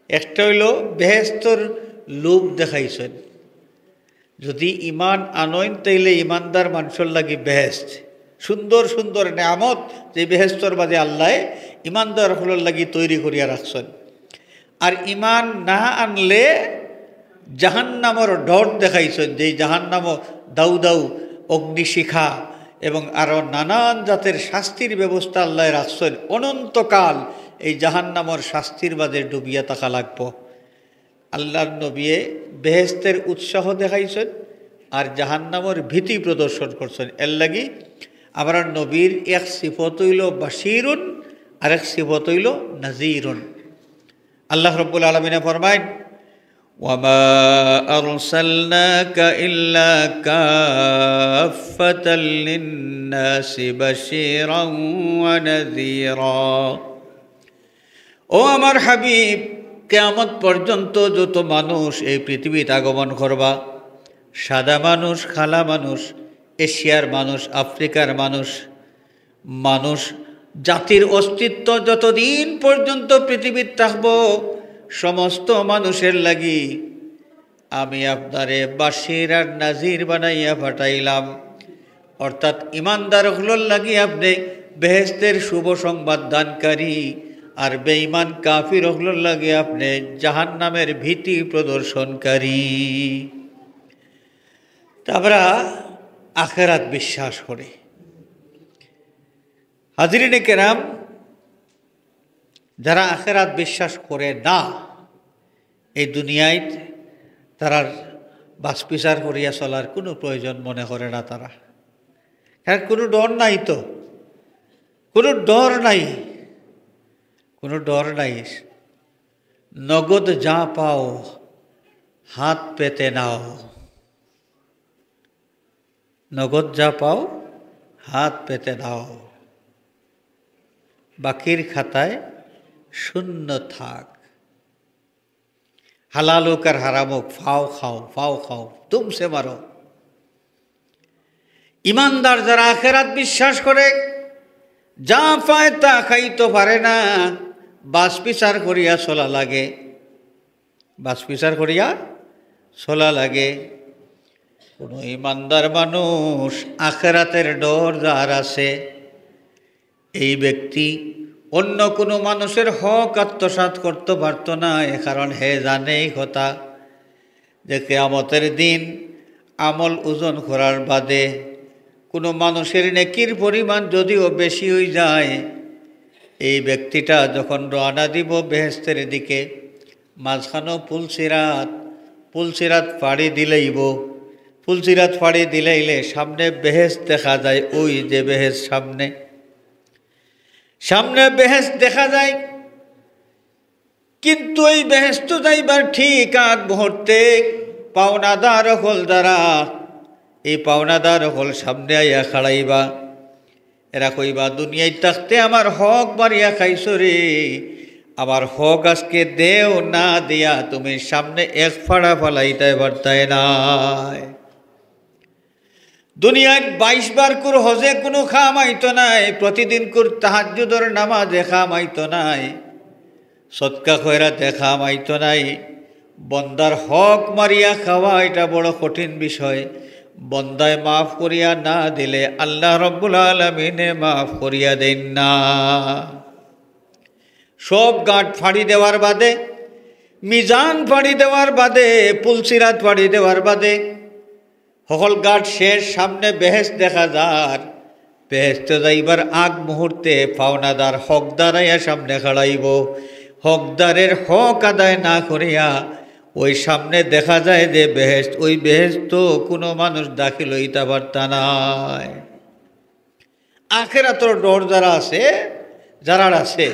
একটা অইলো বেহেস্তর লোভ দেখাইছইন। যদি ইমান আনইন, তাইলে ইমানদার মানষর লাগি বেহেস্ত, সুন্দর সুন্দর নেয়ামত, যে বেহেস্তর মাঝে আল্লায় ইমানদার অকলর লাগি তৈরি করিয়া রাখছইন। আর ইমান না আনলে জাহান্নামর ডর দেখাইছইন, যে জাহান্নামো দাউ দাউ অগ্নিশিখা এবং আরো নানান জাতের শাস্তির ব্যবস্থা আল্লায় রাখছইন। অনন্তকাল এই জাহান্নামর শাস্তির মাঝে ডুবিয়া থাকা লাগবো। আল্লাহর নবীয়ে বেহেস্তের উৎসাহ দেখাইছইন আর জাহান্নামর ভীতি প্রদর্শন করছইন। এর লাগি আমরার নবীর এক সিফত অইলো বাশিরুন, আরেক সিফত অইলো নাজিরুন। আল্লাহ রাব্বুল আলামিনে ফরমাইন, "ওয়া মা আরসালনাকা ইল্লা কাফফাতাল লিন্নাসি বাশীরাও ওয়া নাযীরা।" ও আমার হাবিব, কিয়ামত পর্যন্ত যত মানুষ এই পৃথিবীত আগমন করবা, সাদা মানুষ, কালা মানুষ, এশিয়ার মানুষ, আফ্রিকার মানুষ, মানুষ জাতির অস্তিত্ব যতদিন পর্যন্ত পৃথিবীত থাকবো, সমস্ত মানুষের লাগি আমি আপনারে বাশির আর নাজির বানাইয়া পাঠাইলাম। অর্থাৎ ইমানদার অকলর লাগি আপনে বেহেশতের শুভ সংবাদ দানকারী, আর বেঈমান কাফির অকলর লাগি আপনে জাহান্নামের ভীতি প্রদর্শনকারী। তে আমরা আখেরাত বিশ্বাস করি। হাজিরিনে কেরাম, যারা আখেরাত বিশ্বাস করে না, এই দুনিয়াত তারার বাছ বিচার করিয়া চলার কুনু প্রয়োজন মনে করে না তারা। কারণ কুনু ডর নাই তো, কুনু ডর নাই, কুনু ডর নাই। নগদ যা পাও হাত পেতে নাও, নগদ যা পাও হাত পেতে নাও, বাকির খাতায় শূন্য থাক। হালাল হোক আর হারাম হোক, ফাও খাও, ফাও খাও, তুমসে মারো। ইমানদার যারা আখেরাত বিশ্বাস করে, যা পায় তা খাইতো পারে না, বাছ বিচার করিয়া চলা লাগে, বাছ বিচার করিয়া চলা লাগে। কোনো ইমানদার মানুষ আখেরাতের ডর যার আছে, এই ব্যক্তি অন্য কোনো মানুষের হক আত্মসাৎ করতে পারতো না, এ কারণ হে জানে এই কথা যে কিয়ামতের দিন আমল ওজন করার বাদে কোনো মানুষের নেকির পরিমাণ যদিও বেশি হয়ে যায়, এই ব্যক্তিটা যখন রওনা দিব বেহেশতের দিকে, মাঝখানো পুলসিরাত, পুলসিরাত পাড়ি দিলাইব। পুলসিরাত পাড়ি দিলাইলে সামনে বেহেশত দেখা যায়, ওই যে বেহেশত সামনে, সামনে বেহেশত দেখা যায়। কিন্তু এই বেহেশত যাইবার ঠিক আগ মুহূর্তে পাওনাদার অকল যারা, এই পাওনাদার অকল সামনে আইয়া খাড়াইবা। এরা কইবা, "দুনিয়ায় থাকতে আমার হক মারিয়া খাইছো রে, আমার হক আজকে দেও, না দিয়া তুমি সামনে এক ফাড়া ফালাইতায় পারতায় নায়।" দুনিয়ার বাইশ বার কুর হজে কোনো কাম আইতো নায়, প্রতিদিন কুর তাহাজ্জুদর নামাজে কাম আইতো নায়, সদকা খয়রাতে কাম আইতো নায়। বন্দার হক মারিয়া খাওয়া এটা বড় কঠিন বিষয়। বন্দায় মাফ করিয়া না দিলে আল্লাহ রব্বুল আলামিনে মাফ করিয়া দেন না। সব ঘাট ফাড়ি দেওয়ার বাদে, মিজান ফাড়ি দেওয়ার বাদে, পুলসিরাত ফাড়ি দেওয়ার বাদে, হকল ঘাট শেষ, সামনে বেহেশত দেখা যার। বেহেশত যাইবার আগ মুহূর্তে পাওনাদার হকদার আইয়া সামনে খাড়াইব। হকদারের হক আদায় না করিয়া ওই সামনে দেখা যায় যে বেহেশত, ওই বেহেশত কোনো মানুষ দাখিল হইতা পারতা নায়। আখেরাতর ডর যারা আছে, যারার আছে,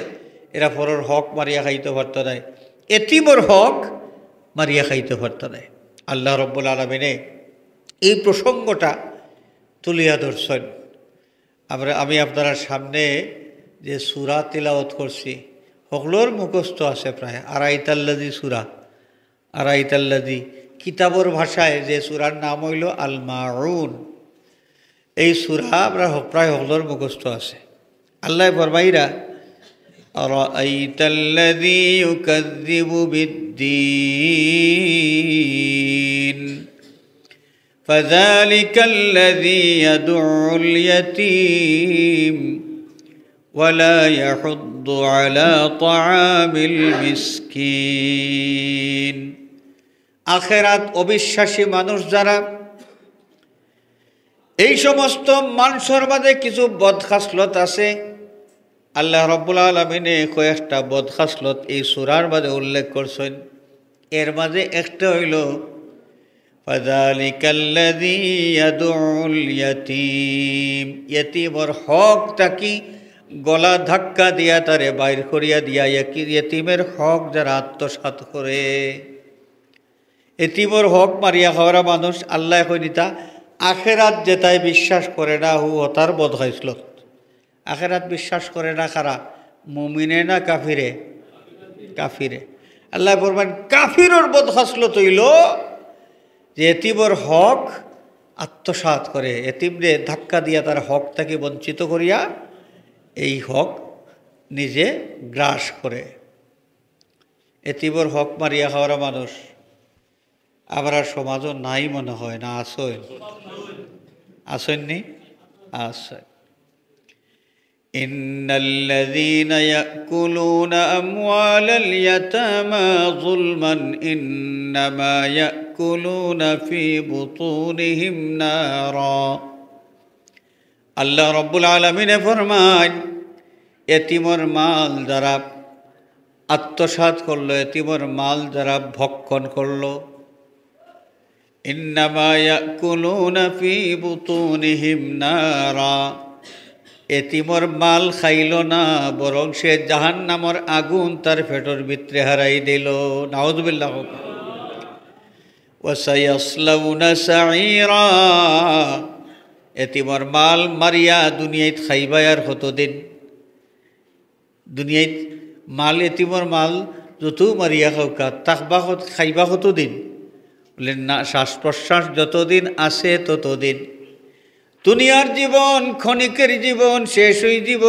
এরা পরর হক মারিয়া খাইতো পারতো নায়, এতিমর হক মারিয়া খাইতো পারতো নায়। আল্লাহ রব্বুল আলামিনে এই প্রসঙ্গটা তুলিয়া ধরছেন। আমরা, আমি আপনারার সামনে যে সূরা তিলাওয়াত করছি, হকলর মুখস্থ আছে প্রায়, আরাইতাল্লাযী সূরা। আরাইতাল্লাযী, কিতাবর ভাষায় যে সূরার নাম হইল আল মাউন। এই সূরা আমরা হ-, প্রায় হকলর মুখস্থ আছে। আল্লাহ ফরমাইরা, "আরাইতাল্লাযী ইউকাযযিবু বিদ্দীন, ফাযালিকাল্লাযী ইয়াদউল ইয়াতীম।" ولا يحض على طعام المسكين। আখেরাত অবিশ্বাসী মানুষ যারা, এই সমস্ত মানুষর মাঝে কিছু বদখাসলত আছে। আল্লাহ রব্বুল আলামিনে কয়েকটা বদখাসলত এই সূরার মাঝে উল্লেখ করছেন। এর মাঝে একটা হইল, "ফাযালিকাল্লাযী ইয়াদউল ইয়াতীম।" এতিমর হক থাকি গলা ধাক্কা দিয়া তারে বাইর করিয়া দিয়া, একি-, এতিমের হক যারা আত্মসাৎ করে। এতিমর হক মারিয়া খাওয়ারা মানুষ, আল্লাহ কই নিতা, আখেরাত যেতায় বিশ্বাস করে না, হু হতার বদখাসলত। আখেরাত বিশ্বাস করে না কারা? মুমিনে না কাফিরে? কাফিরে। আল্লাহ ফরমান, কাফিরর বদখাসলত হইল যে এতিমর হক আত্মসাৎ করে, এতিমরে ধাক্কা দিয়া তার হক থাকি বঞ্চিত করিয়া এই হক নিজে গ্রাস করে। এতিমর হক মারিয়া খাওয়ারা মানুষ আমরার সমাজও নাই মনে হয়, না আছইন? আছইন নি? আছইন। إن الذين يأكلون أموال اليتامى ظلما إنما يأكلون في بطونهم نارا। আল্লাহ রব্বুল আলামিনে ফরমাইন, এতিমর মাল যারা আত্মসাৎ করলো, এতিমর মাল যারা ভক্ষণ করলো, إنما يأكلون في بطونهم نارا। এতিমর মাল খাইলো না, বরং সে জাহান্নামর আগুন তার পেটর ভিতরে হারাই দিল। নাউজুবিল্লাহ। وسيصلون سعيرا। এতিমর মাল মারিয়া দুনিয়াত খাইবায় আর কতদিন? দুনিয়াত মাল, এতিমর মাল যত মারিয়া খাউক্কা, থাকবা কত, খাইবা কতদিন? বলে, না, শ্বাস প্রশ্বাস যতদিন আছে ততদিন। দুনিয়ার জীবন ক্ষণিকের জীবন, শেষ হয়ে যাব,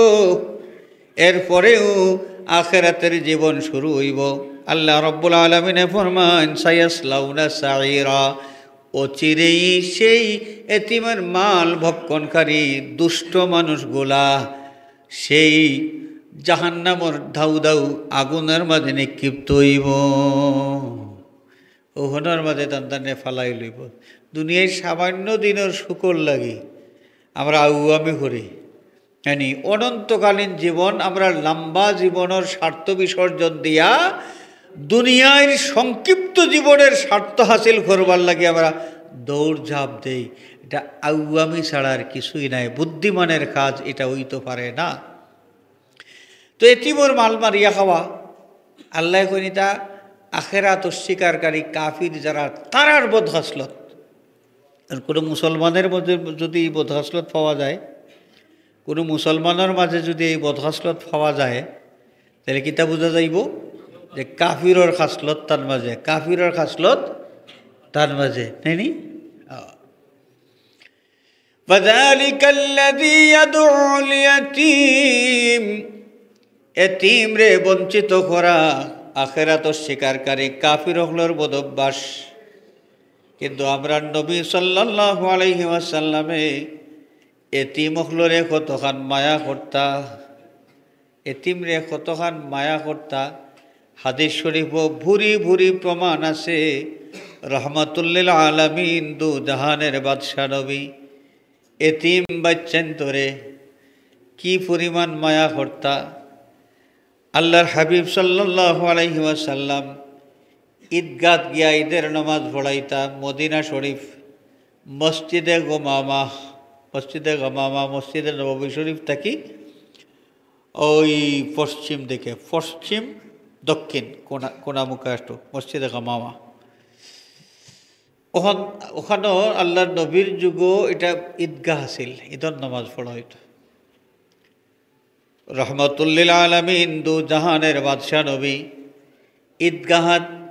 এরপরেও আখেরাতের জীবন শুরু হইব। আল্লাহ রব্বুল আলামিনে ফরমান, সায়াসলাউনা সাইরা, অচিরেই সেই এতিমের মাল ভক্ষণকারী দুষ্ট মানুষগুলা সেই জাহান্নামর ধাউ ধাউ আগুনের মাঝে নিক্ষিপ্ত হইব। ওখানোর মাঝে তান তানে ফালাই লইব। দুনিয়ার সামান্য দিনের সুখর লাগি আমরা আউয়ামি করি। অনন্তকালীন জীবন, আমরা লম্বা জীবনের স্বার্থ বিসর্জন দিয়া দুনিয়ার সংক্ষিপ্ত জীবনের স্বার্থ হাসিল করবার লাগি আমরা দৌড়ঝাঁপ দেই। এটা আউয়ামি ছাড়া আর কিছুই নাই, বুদ্ধিমানের কাজ এটা হইতে পারে না। তো এতিমর মাল মারিয়া খাওয়া, আল্লাহ কইন ইতা আখেরাত অস্বীকারী কাফির যারা, তারার বদখাসলত। আর কোনো মুসলমানের মধ্যে যদি এই বদখাসলত পাওয়া যায়, কোনো মুসলমানের মাঝে যদি এই বদখাসলত পাওয়া যায়, তাহলে কিতা বুঝা যাইব? যে কাফিরর খাসলত তার মাঝে, কাফিরর খাসলত তার মাঝে, তাই নি? আহ। فذلك الذي يدع اليتيم। এতিমরে বঞ্চিত করা আখেরাত অস্বীকারী কাফির অকলর বদভ্যাস। কিন্তু আমরার নবী সাল্লাল্লাহু আলাইহি ওয়াসাল্লামে এতিম অকলরে কতখান মায়া করতা, এতিমরে কতখান মায়া করতা। হাদিস শরীফও ভুরি ভুরি প্রমাণ আছে। রহমাতুল্লিল আলামিন, দু জাহানের বাদশা নবী এতিম বাচ্চাইন্তরে কি পরিমাণ মায়া করতা। আল্লাহর হাবিব সাল্লাল্লাহু আলাইহি ওয়াসাল্লাম ঈদগাত গিয়া ঈদের নামাজ পড়াইতা। মদিনা শরীফ, মসজিদে গমামা, মসজিদে গমামা, মসজিদে নববী শরীফ থাকি ওই পশ্চিম দিকে, পশ্চিম দক্ষিণ কোনা, কোনামুখা একটু মসজিদে গমামা। ওখান, ওখানো আল্লাহর নবীর যুগো এটা ঈদগাহ আছিল, ঈদর নামাজ পড়া হইতো। রহমাতুল্লিল আলামিন, দু জাহানের বাদশা নবী ঈদগাহাত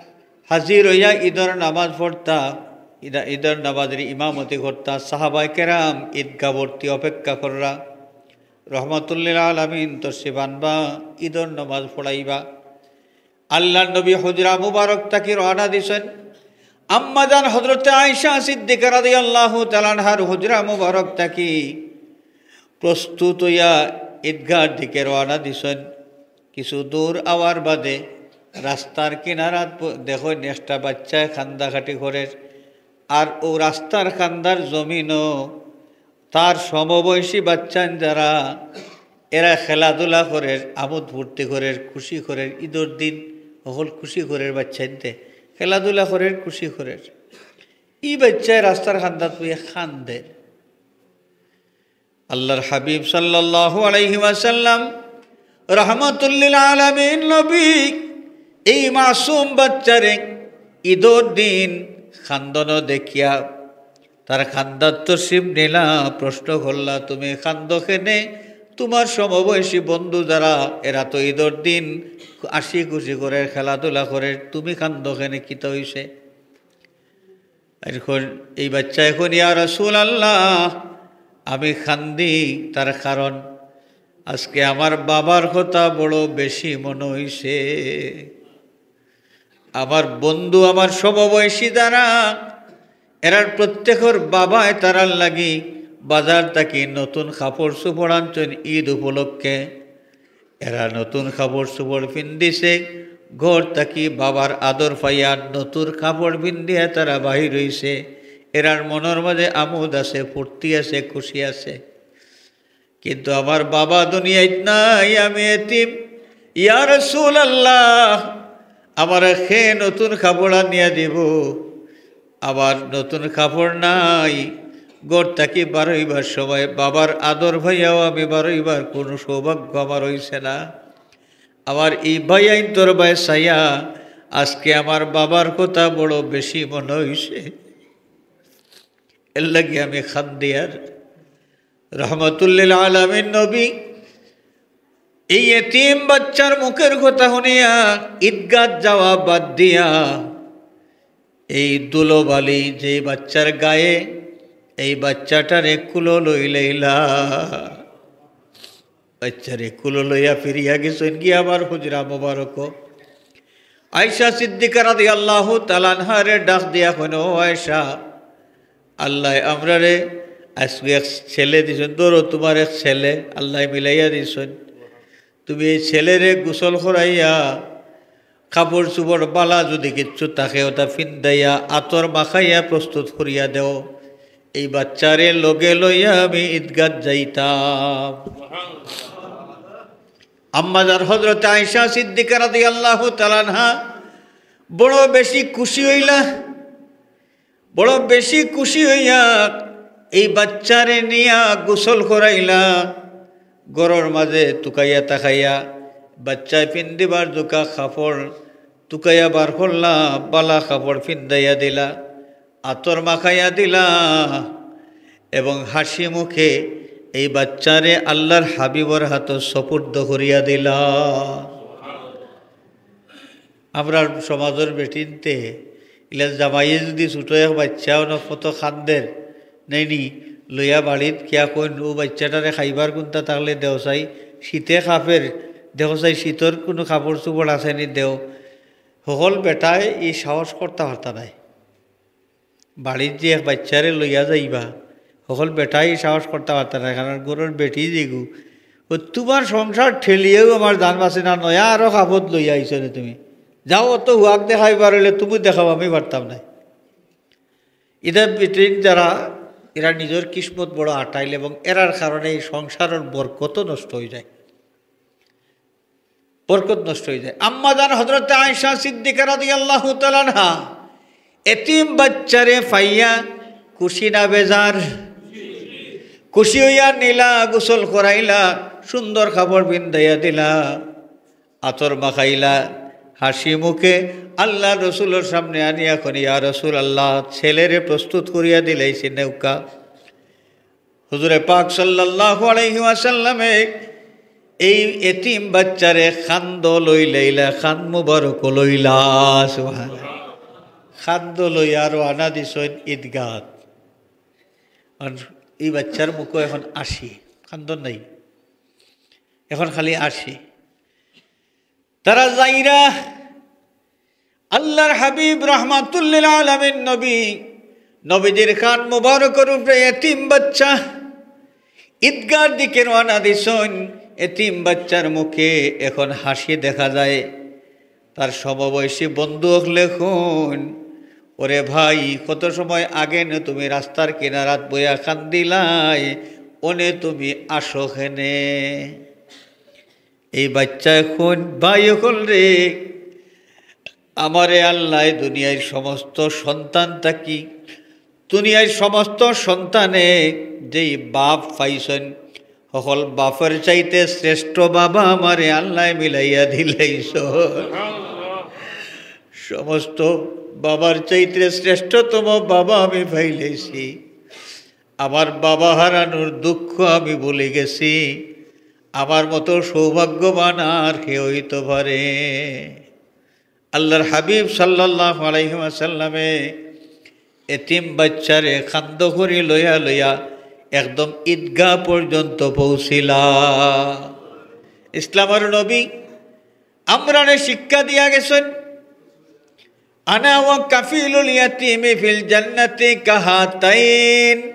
হাজির হইয়া ঈদর নামাজ পড়তা, ঈদা-, ঈদর নামাজের ইমামতি করতা। সাহাবায়ে কেরাম ঈদগাহ ভর্তি অপেক্ষা কররা। রহমাতুল্লিল আলামিন তশরিফ আনবা, ঈদর নামাজ পড়াইবা। আল্লাহর নবী হুজরা মুবারক থাকি রওনা দিছইন। আম্মাজান হযরতে আয়েশা সিদ্দিকা রাদিয়াল্লাহু তাআলা আনহার হুজরা মুবারক থাকি প্রস্তুত হইয়া ঈদগাহর দিকে রওনা দিছইন। কিছু দূর আওয়ার বাদে রাস্তার কিনারাত প-, দেখইন একটা বাচ্চায় কান্দাকাটি করের। আর ও রাস্তার কান্দার জমিনও তার সমবয়সী বাচ্চাইন যারা, এরা খেলাধুলা করের, আমোদ ফুর্তি করের, খুশি করের, ঈদর দিন হকল খুশি করের বাচ্চাইন্তে, খেলাধুলা করের, খুশি করের। ই বাচ্চায় রাস্তার কান্দাত বইয়া কান্দের। আল্লাহর হাবিব সাল্লাল্লাহু আলাইহি ওয়াসাল্লাম রহমাতুল্লিল আলামিন নবী এই মাসুম বাচ্চারে ঈদর দিন কান্দন দেখিয়া তার কান্দাত তশরিফ নিলা, প্রশ্ন করলা, "তুমি কান্দো কেনে? তোমার সমবয়সী বন্ধু যারা, এরা তো ঈদর দিন হাসি খুশি করের, খেলাধুলা করের, তুমি কান্দো কেনে? কিতা হইছে?" এখন এই বাচ্চায় কইন, "ইয়া রাসূলুল্লাহ, আমি কান্দি, তার কারণ আজকে আমার বাবার কথা বড় বেশি মনো হইছে।" আমার বন্ধু, আমার সমবয়সী যারা, এরার প্রত্যেকর বাবায় তারার লাগি বাজার থাকি নতুন কাপড় চোপড় আনছইন ঈদ উপলক্ষে। এরা নতুন কাপড় চোপড় পিন্দিছে, ঘর থাকি বাবার আদর পাইয়া নতুন কাপড় পিন্দিয়া তারা বাহির অইছে। এরার মনর মাঝে আমোদ আছে, ফুর্তি আছে, খুশি আছে। কিন্তু আমার বাবা দুনিয়াত নাই, আমি এতিম। ইয়া রাসূলুল্লাহ, আমারে কে নতুন কাপড় আনিয়া দিবো? আমার নতুন কাপড় নাই। ঘর থাকি বারইবার সময় বাবার আদর পাইয়াও আমি বারইবার কুনু সৌভাগ্য আমার অইছে না। আমার ই ভাইয়াইন্তর বায় চাইয়া আজকে আমার বাবার কথা বড় বেশি মনো অইছে, এরলাগি আমি কান্দিয়ার। রহমতুল্লিল আলামিন নবী এই এতিম বাচ্চার মুখর কথা হুনিয়া ঈদগাত যাওয়া বাদ দিয়া এই ধুলোবালি যেই বাচ্চার গায়ে, এই বাচ্চাটারে কুলো লইলাইলা। বাচ্চারে কুলো লইয়া ফিরিয়া গেছইন গিয়া আবার হুজরা মোবারকো। আয়েশা সিদ্দিকা রাদিয়াল্লাহু তাআলা আনহারে ডাক দিয়া কইন, "ও আয়েশা, আল্লায় আমরারে আজকে এক ছেলে দিছইন, ধরো তুমার এক ছেলে আল্লায় মিলাইয়া দিছইন, তুমি এই ছেলেরে গোসল করাইয়া কাপড় চোপড় বালা যুদি কিচ্ছু থাকে ওটা ফিন্দাইয়া আতর মাখাইয়া প্রস্তুত করিয়া দেও, এই বাচ্চারে লগে লইয়া আমি ঈদগাত যাইতাম।" আম্মাজান হযরত আয়েশা সিদ্দিকা রাদিয়াল্লাহু তাআলা আনহা বড় বেশি খুশি অইলা, বড় বেশি খুশি অইয়া এই বাচ্চারে নিয়া গোসল করাইলা, ঘরর মাঝে তুকাইয়া তাকাইয়া বাচ্চায় পিন্দিবার জুকা কাপড় তুকাইয়া বার করলা, বালা কাপড় ফিন্দাইয়া দিলা, আতর মাখাইয়া দিলা, এবং হাসি মুখে এই বাচ্চারে আল্লাহর হাবিবর হাতো সুপুর্দ করিয়া দিলা। আমরার সমাজর বেটিন্তে ইলা জামাইয়ে যুদি ছোট এক বাচ্চা অনো ফতো কান্দের, নেইনি, লইয়া বাড়িত কিয়া কইন, "ও বাচ্চাটারে খাইবার কুন্তা থাকলে দেও চাই, শীতে কাফের, দেখো চাই শীতর কুনু কাপড় চোপড় আছে নি দেও।" হকল বেটায় ই সাহস করতা পারতা নায়। বাড়িত যে এক বাচ্চারে লইয়া যাইবা, হকল বেটায় ই সাহস করতা পারতা নায়, কারণ ঘরর বেটি যেগু, ও তুমার সংসার ঠেলিয়াও আমার জান বাঁচে না, নয়া আরো কাপড় লইয়া আইছো রে তুমি। যাও, অত হুয়াক দেখাইবার অইলে তুমি দেখাও, আমি পারতাম নায়। ইতা বেটিন যারা, এরা নিজর কিসমত বড় আটাইল এবং এরার কারণে এই সংসারর বরকত নষ্ট অই যায়। বরকত নষ্ট অই যায়। আম্মাজান হযরতে আয়েশা সিদ্দিকা রাদিয়াল্লাহু তাআলা আনহা এতিম বাচ্চারে পাইয়া খুশি না বেজার? খুশি অইয়া নিলা, গোসল করাইলা, সুন্দর কাপড় পিন্দাইয়া দিলা, আতর মাখাইলা, হাসি মুখে আল্লাহর রসুলর সামনে আনিয়া কইন, "ইয়া রাসূলুল্লাহ, ছেলেরে প্রস্তুত করিয়া দিলাইছি নেউক্কা।" হুজুরে পাক সাল্লাল্লাহু আলাইহি ওয়াসাল্লামে এই এতিম বাচ্চারে কান্দো লইলাইলা, কান মুবারক লইলা, সুবহানাল্লাহ। কান্দো লইয়া রওয়ানা দিছইন ঈদগাত। আর এই বাচ্চার মুখো এখন হাসি, কান্দন নাই, এখন খালি হাসি। তারা যাইরা আল্লাহর হাবিব রহমাতুল্লিল আলামিন নবী, নবীজির কান মুবারকর উপরে এতিম বাচ্চা ঈদগার দিকে রওয়ানা দিছইন। এতিম বাচ্চার মুখে এখন হাসি দেখা যায়। তার সমবয়সী বন্ধু অকলে কইন, "ওরে ভাই, কত সময় আগে নু তুমি রাস্তার কিনারাত বইয়া কান্দিলায়, অনে তুমি আসো কেনে?" এই বাচ্চায় কইন, "ভাই অকল রে, আমারে আল্লায় দুনিয়ার সমস্ত সন্তান থাকি, দুনিয়ার সমস্ত সন্তানে যেই বাপ পাইছইন, হকল বাপর চাইতে শ্রেষ্ঠ বাবা আমারে আল্লায় মিলাইয়া দিলাইছইন। সমস্ত বাবার চাইতে শ্রেষ্ঠতম বাবা আমি পাইলাইছি। আমার বাবা হারানোর দুঃখ আমি ভুলি গেছি। আমার মতো সৌভাগ্যবান আর কে অইতো পারে?" আল্লাহর হাবিব সাল্লাল্লাহু আলাইহি ওয়াসাল্লামে এতিম বাচ্চারে কান্দো করি লইয়া লইয়া একদম ঈদগাহ পর্যন্ত পৌঁছিলা। ইসলামর নবী আমরারে শিক্ষা দিয়া গেছইন, "আনা ওয়া কাফিলুল ইয়াতিমি ফিল জান্নাতি কাহাতাইন।"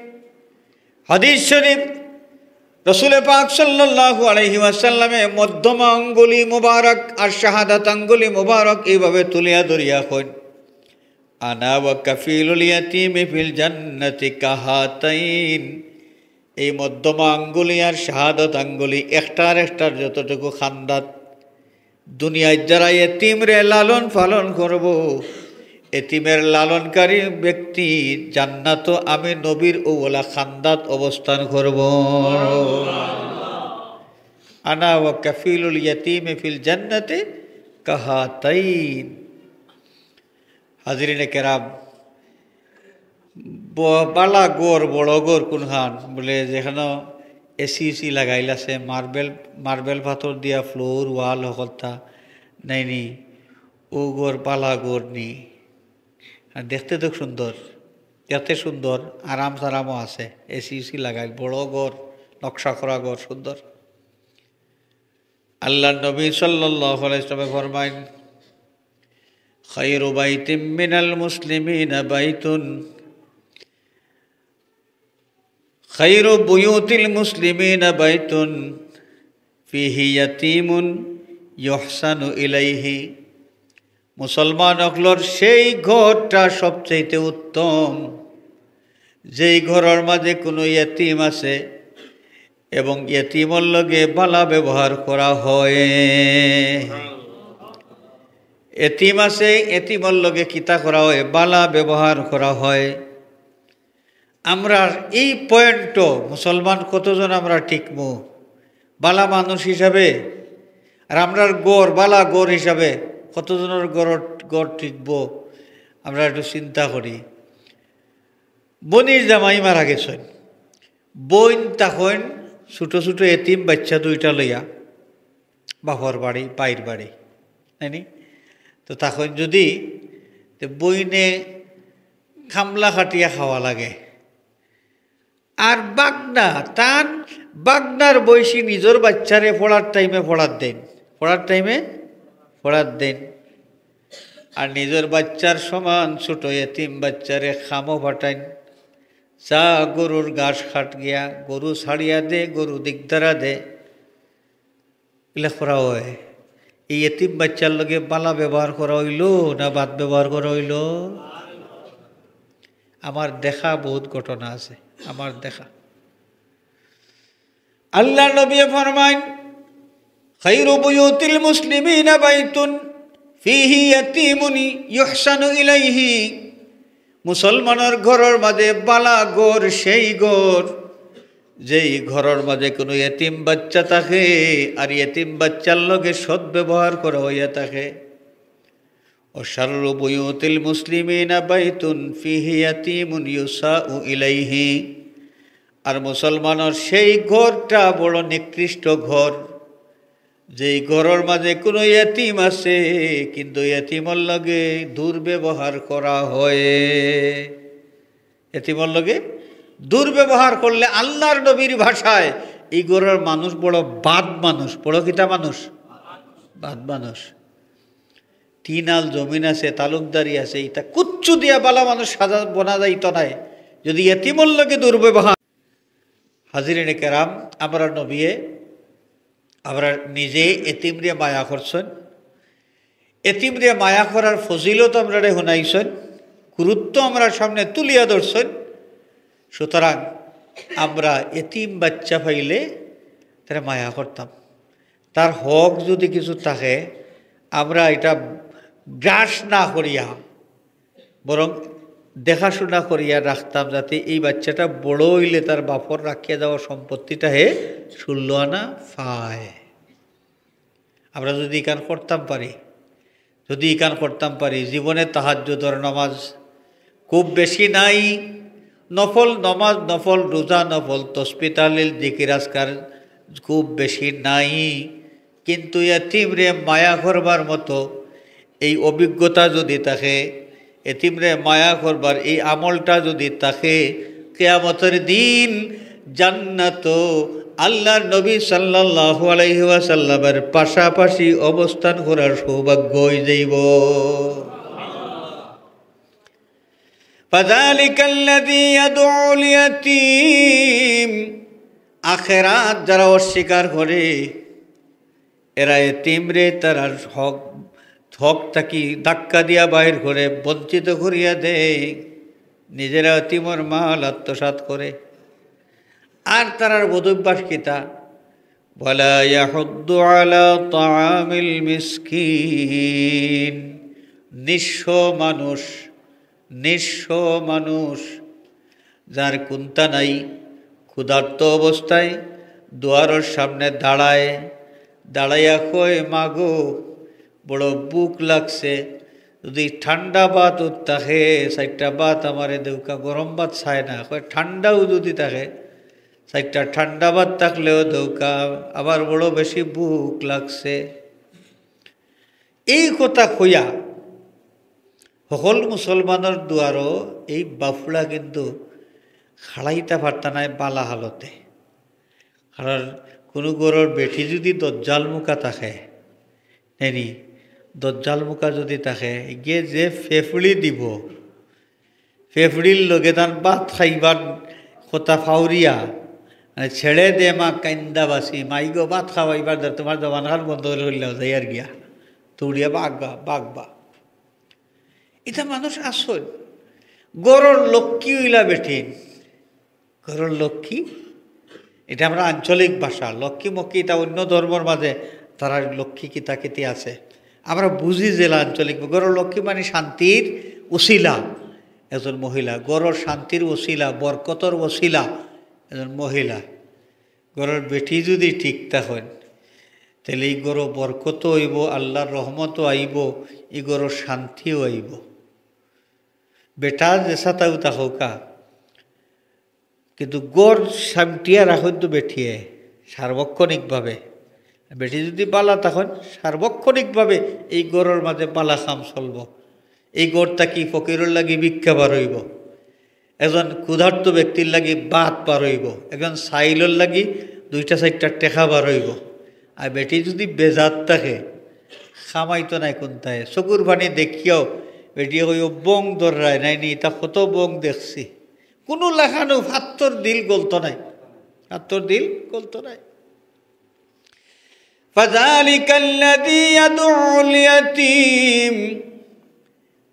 হাদিস শরীফ, রসুলে পাক সাল্লাল্লাহু আলাইহি ওয়াসাল্লামে মধ্যমা আঙ্গুলি মুবারক আর শাহাদাত আঙ্গুলি মুবারক এইভাবে তুলিয়া ধরিয়া কইন, "আনা ওয়া কাফিলুল ইয়াতিমি ফিল জান্নাতি কাহাতাইন।" এই মধ্যমা আঙ্গুলি আর শাহাদাত আঙ্গুলি একটার একটার যতটুকু খান্দাত, দুনিয়াত যারা এতিমরে লালন পালন করব, এতিমের লালনকারী ব্যক্তি জান্নাতো আমি নবীর অউলা খান্দাত অবস্থান করব। আনা ওয়া কাফিলুল ইয়াতিমি ফিল জান্নাতি কাহাতাইন। হাজিরিনে কেরাম, ব-, বালা ঘর, বড় ঘর কুনখান? বুলে, যেখানো এসি উসি লাগাইল আছে, মার্বেল, মার্বেল পাথর দিয়া ফ্লোর, ওয়াল হকলতা নাইনি, অউ ঘর বালা ঘর নি। আর দেখতে তো সুন্দর, দেখতে সুন্দর, আরাম সারামও আছে, এসি উসি লাগাইল, বড় ঘর, নকশা করা ঘর, সুন্দর। আল্লাহর নবী সাল্লাল্লাহু আলাইহি ওয়াসাল্লামে ফরমাইন, "খায়রু বাইতিম মিনাল মুসলিমিনা বাইতুন, খায়রু বুয়ুতিল মুসলিমিনা বাইতুন ফিহি ইয়াতিমুন ইউহসানু ইলাইহি।" মুসলমান অকলর সেই ঘরটা সবচেয়ে উত্তম, যেই ঘরর মাঝে কোনো এতিম আছে এবং এতিমর লগে বালা ব্যবহার করা হয়। এতিম আছে, এতিমর লগে কিতা করা হয়? বালা ব্যবহার করা হয়। আমরার এই পয়েন্টও মুসলমান কতজন আমরা টিকমু? বালা মানুষ হিসাবে, আর আমরার ঘর, বালা ঘর হিসাবে কতজনর ঘর, ঘর টিকবো? আমরা একটু চিন্তা করি। বইনর জামাই মারা গেছইন, বইন তখন ছোট ছোট এতিম বাচ্চা দুইটা লইয়া বাপর বাড়ি, ভাইর বাড়ি, তাই নি? তো তখন যদি, তে বইনে কামলা খাটিয়া খাওয়া লাগে, আর ভাগনা, তান ভাগনার বয়সী নিজর বাচ্চারে পড়ার টাইমে পড়াত দেইন, পড়ার টাইমে পড়াত দেইন, আর নিজর বাচ্চার সমান ছোট এতিম বাচ্চারে কামো পাঠাইন, যা গরুর ঘাস কাট গিয়া, গরু ছাড়িয়া দে, গরু দিগদারা দে, ইলা করা হয়। এই এতিম বাচ্চার লগে বালা ব্যবহার করা অইলো না বাদ ব্যবহার করা অইলো? আমার দেখা বহুত ঘটনা আছে, আমার দেখা। আল্লাহর নবী ফরমাইন, "খায়রু বুয়ুতিল মুসলিমিনা বাইতুন ফিহি ইয়াতিমুন ইউহসানু ইলাইহি।" মুসলমানর ঘরর মাঝে বালা ঘর সেই ঘর, যেই ঘরর মাঝে কোনো এতিম বাচ্চা থাকে আর এতিম বাচ্চার লগে সদ্ব্যবহার করা হইয়া থাকে। "ওয়া শাররু বুয়ুতিল মুসলিমিনা বাইতুন ফিহি ইয়াতিমুন ইউসাউ ইলাইহি।" আর মুসলমানর সেই ঘরটা বড় নিকৃষ্ট ঘর, যেই ঘরর মাঝে কোনো এতিম আছে, কিন্তু এতিমর লগে দুর্ব্যবহার করা হয়। এতিমর লগে দুর্ব্যবহার করলে আল্লাহর নবীর ভাষায় এই ঘরর মানুষ বড় বাদ মানুষ, বড় কিতা মানুষ? বাদ মানুষ। তিন আল জমিন আছে, তালুকদারি আছে, ইতা কুচ্ছু দিয়া বালা মানুষ সাজা বনা যাইতো নায়। যদি এতিমর লগে দুর্ব্যবহার, হাজিরিনে কেরাম, আমরা নবিয়ে, আমরা নিজে এতিমরে মায়া করছইন, এতিমরে মায়া করার ফজিলত আমরারে হুনাইছইন, গুরুত্ব আমরার সামনে তুলিয়া ধরছইন। সুতরাং আমরা এতিম বাচ্চা পাইলে তারে মায়া করতাম, তার হক যদি কিছু থাকে, আমরা ইটা গ্রাস না করিয়া বরং দেখাশুনা করিয়া রাখতাম, যাতে এই বাচ্চাটা বড় অইলে তার বাপর রাখিয়া যাওয়া সম্পত্তিটা হে ষোলো আনা পায়। আমরা যদি ইখান করতাম পারি, যদি ইখান করতাম পারি, জীবনে তাহাজ্জুদর নামাজ খুব বেশি নাই, নফল নামাজ, নফল রোজা, নফল তসবি তাহলিল, জিকির আজকার খুব বেশি নাই, কিন্তু এতিমরে মায়া করবার মতো এই অভিজ্ঞতা যদি থাকে, এতিমরে মায়া করবার এই আমলটা যদি থাকে, কিয়ামতের দিন জান্নাতো আল্লাহর নবী সাল্লাল্লাহু আলাইহি ওয়াসাল্লামের পাশাপাশি অবস্থান করার সৌভাগ্য হয়ে যাইব। فذلك الذي يدع اليتيم। আখেরাত যারা অস্বীকার করে, এরা এতিমরে তারার হক, হক থাকি ধাক্কা দিয়া বাইর করে, বঞ্চিত করিয়া দেয়, নিজেরা এতিমর মাল আত্মসাৎ করে। আর তারার বদভ্যাস কিতা? ولا يحض على طعام المسكين। নিঃস্ব মানুষ, নিঃস্ব মানুষ, যার কুন্তা নাই, ক্ষুধার্ত অবস্থায় দুয়ারর সামনে দাঁড়ায়, দাঁড়াইয়া কয়, "মাগো, বড় ভুক লাগছে, যদি ঠান্ডা ভাত থাকে, চাইরটা ভাত আমারে দেউক্কা।" গরম ভাত চায় না, কয়, "ঠান্ডাও যদি থাকে, চাইরটা ঠান্ডা ভাত থাকলেও দেউক্কা, আমার বড় বেশি ভুক লাগছে।" এই কথা কইয়া হকল মুসলমানর দুয়ারো এই বাফুড়া কিন্তু খাড়াইতা পারতা নায় বালা হালতে। কারণ কুনু ঘরর বেটি যদি দজ্জাল মুখা থাকে, নেনি, দজ্জাল মুখা যদি থাকে, গিয়ে যে ফেফড়ি দিব, ফেফড়ির লগে তান ভাত খাইবার কথা ফাউরিয়া, মানে, "ছেড়ে দে মা কাইন্দা বাসি, মাইগো ভাত খাওয়াইবার দর, তোমার জবান খান বন্ধ করে হইলাও, যাই আর গিয়া, তুড়িয়া বাগবা, বাগবা।" এটা মানুষ আসল। ঘরর লক্ষ্মী হইলা বেটিন, ঘরর লক্ষ্মী, এটা আমরা আঞ্চলিক ভাষা, লক্ষ্মী মক্কি, এটা অন্য ধর্মর মাঝে তারা লক্ষ্মী কিতা কিতি আছে। আমরা বুঝি যেলা আঞ্চলিক, ঘরর লক্ষ্মী মানে শান্তির উসিলা, একজন মহিলা, ঘরর শান্তির উসিলা, বরকতর উসিলা, একজন মহিলা। ঘরর বেটি যদি ঠিক থাকইন, তাহলে এই ঘরো বরকতও অইবো, আল্লাহর রহমতও আইবো, এই ঘরো শান্তিও আইবো। বেটা যেসাতাউ থাকউক্কা, কিন্তু ঘর সামটিয়া রাখইন তো বেটিয়ে সার্বক্ষণিকভাবে। বেটি যদি বালা থাকইন, সার্বক্ষণিকভাবে এই ঘরর মাঝে বালা কাম চলবো। এই ঘর থাকি ফকিরর লাগি ভিক্ষা বার অইবো, একজন ক্ষুধার্ত ব্যক্তির লাগি ভাত বার অইবো, একজন সাইলর লাগি দুইটা চাইরটা টেকা বার অইবো। আর বেটি যদি বেজাত থাকে, কামাইতো নায় কুন্তায়, চকুর পানি দেখিয়াও বেটিয়ে কইবো, "বং ধররায় নায় নি, ইতা কত বং দেখছি।" কুনু লাখানউ ফাত্তর দিল গলতো নায়, ফাত্তর দিল গলতো নায়। فذلك الذي يدع اليتيم।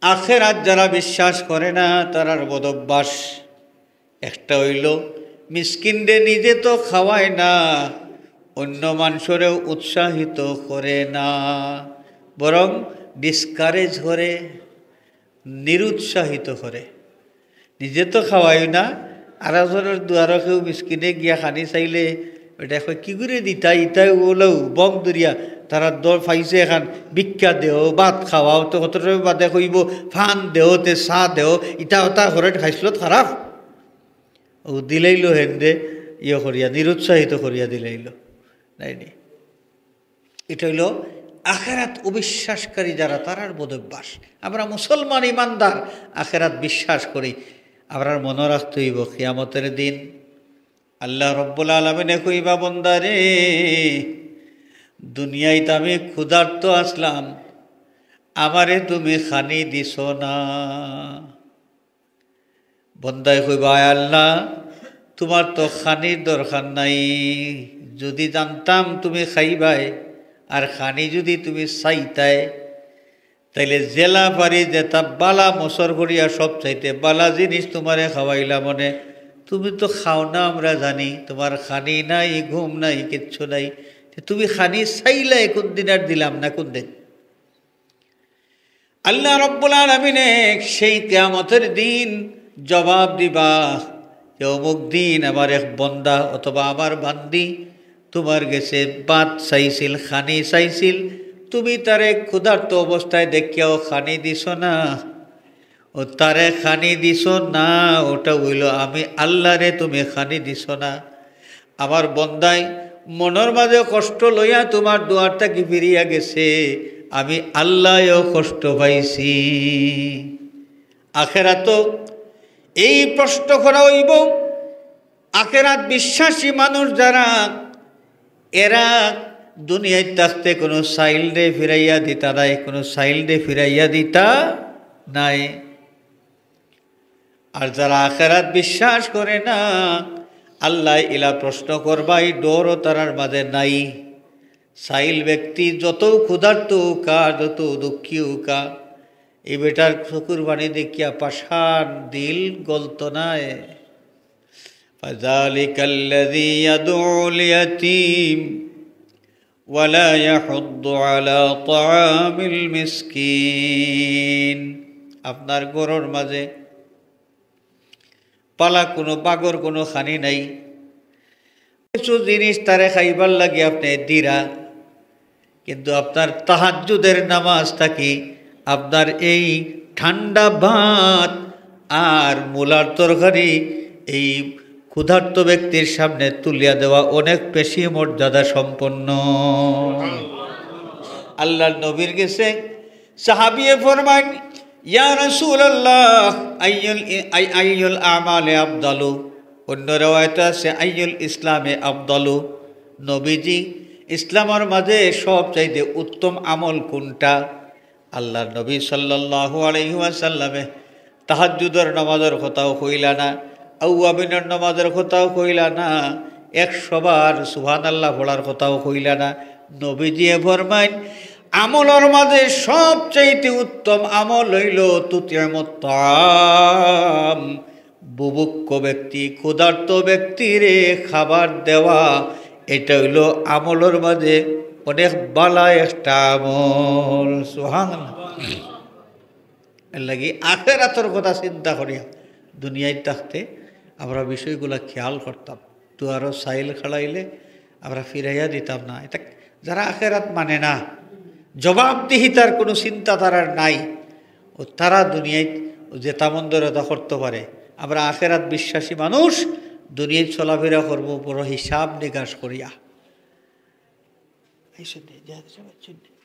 আখেরাত যারা বিশ্বাস করে না, তারার বদভ্যাস একটা অইলো, মিসকিনরে নিজে তো খাওয়ায় না, অন্য মানষরেও উৎসাহিত করে না, বরং discourage করে, নিরুৎসাহিত করে। নিজে তো খাওয়ায় না, আর একজনর দুয়ারো কেউ মিসকিনে গিয়া খানি চাইলে, বেটায় কয়, "কিগুরে দিতায়?" ইতায় অলাউ বং ধরিয়া, তারা দর পাইছে এখান, "ভিক্ষা দেও, ভাত খাওয়াও", তো কত সময় বাদে কইবো, "পান দেও, তে চা দেও", ইতা ওতা করে খাইছলত খারাপ। ও দিলাইলো হেনরে ইয়ে করিয়া, নিরুৎসাহিত করিয়া দিলাইলো। নায় নি? এটা অইলো আখেরাত অবিশ্বাসকারী যারা, তারার বদভ্যাস। আমরা মুসলমান ইমানদার, আখেরাত বিশ্বাস করি। আমরার মনো রাখতে অইবো, কিয়ামতর দিন আল্লাহ রব্বুল আলামিনে কইবা, "বন্দারে, দুনিয়াত আমি ক্ষুধার্ত আছলাম, আমারে তুমি খানি দিছো না।" বন্দায় কইবা, "আয় আল্লাহ, তুমার তো খানির দরকার নাই। যুদি জানতাম তুমি খাইবায়, আর খানি যুদি তুমি চাইতায়, তাইলে যেলা পারি যেতা বালা মসর করিয়া সব চাইতে বালা জিনিস তুমারে খাওয়াইলাম অনে। তুমি তো খাও না, আমরা জানি, তুমার খানি নাই, ঘুম নাই, কিচ্ছু নাই। তে তুমি খানি চাইলায় কুনদিন আর দিলাম না কুনদিন?" আল্লাহ রব্বুল আলামিনে সেই কিয়ামতর দিন জবাব দিবা যে, "অমুক দিন আমার এক বন্দা অথবা আমার বান্দি তুমার গেছে ভাত চাইছিল, খানি চাইছিল, তুমি তারে ক্ষুধার্ত অবস্থায় দেখিয়াও খানি দিছো না। ও তারে খানি দিছো না, ওটা অইলো আমি আল্লাহরে তুমি খানি দিছো না।" আমার বন্দায় মনর মাঝে কষ্ট লইয়া তুমার দুয়ার থাকি ফিরিয়া গেছে, আমি আল্লায়ও কষ্ট পাইছি। আখেরাতো এই প্রশ্ন করা অইবো। আখেরাত বিশ্বাসী মানুষ যারা, এরা দুনিয়াত থাকতে কুনু চাইলরে ফিরাইয়া দিতা নায়, কুনু চাইলরে ফিরাইয়া দিতা নায়। আর যারা আখেরাত বিশ্বাস করে না, আল্লায় ইলা প্রশ্ন করবা, ই ডরও তারার মাঝে নাই। সাইল ব্যক্তি যত ক্ষুধার্ত হউকা, যত দুঃখী হউকা, ই বেটার চকুর পানি দেখিয়া পাষাণ দিল গলতো নায়। فذلك الذي يدع اليتيم ولا يحض على طعام المسكين। আপনার ঘরর মাঝে পালা কুনু বাঘর কুনু খানি নাই, কিছু জিনিস তারে খাইবার লাগি আপনে দিরা, কিন্তু আপনার তাহাজ্জুদের নামাজ থাকি আপনার এই ঠান্ডা ভাত আর মুলার তরকারি এই ক্ষুধার্ত ব্যক্তির সামনে তুলিয়া দেওয়া অনেক বেশি মর্যাদা সম্পন্ন। আল্লাহর নবীর গেছে সাহাবিয়ে ফরমাইন, "ইয়া রাসূলুল্লাহ, আইয়ুল ই-, আই-, আইয়ুল আমালে আফদালু?" অন্য রেওয়ায়েতে আছে, "আইয়ুল ইসলামে আফদালু?" নবীজি, ইসলামর মাঝে সবচাইতে উত্তম আমল কুনটা? আল্লাহর নবী সাল্লাল্লাহু আলাইহি ওয়াসাল্লামে তাহাজ্জুদর নামাজর কথাও কইলা না, আউয়াবিনর নামাজর কথাও কইলা না, একশো বার সুবহানাল্লাহ পড়ার কথাও কইলা না। নবীজিয়ে ফরমাইন, আমলর মাঝে সবচাইতে উত্তম আমল অইলো তুতিমুত তাআম, বুভুক্ষ ব্যক্তি, ক্ষুধার্ত ব্যক্তিরে খাবার দেওয়া, এটা অইলো আমলর মাঝে অনেক বালা একটা আমল। সুবহানাল্লাহ। এর লাগি আখেরাতর কথা চিন্তা করিয়া দুনিয়াত থাকতে আমরা বিষয়গুলা খেয়াল করতাম। দুয়ারো সাইল খাড়াইলে আমরা ফিরাইয়া দিতাম না। এটা যারা আখেরাত মানে না, জবাবদিহিতার কুনু চিন্তা তারার নাই, ও তারা দুনিয়াত যেতা মন চায় অতা করতো পারে। আমরা আখেরাত বিশ্বাসী মানুষ, দুনিয়াত চলাফিরা করমু বড় হিসাব নিকাশ করিয়া। এই শুনতে, যা, যা, শুনতে।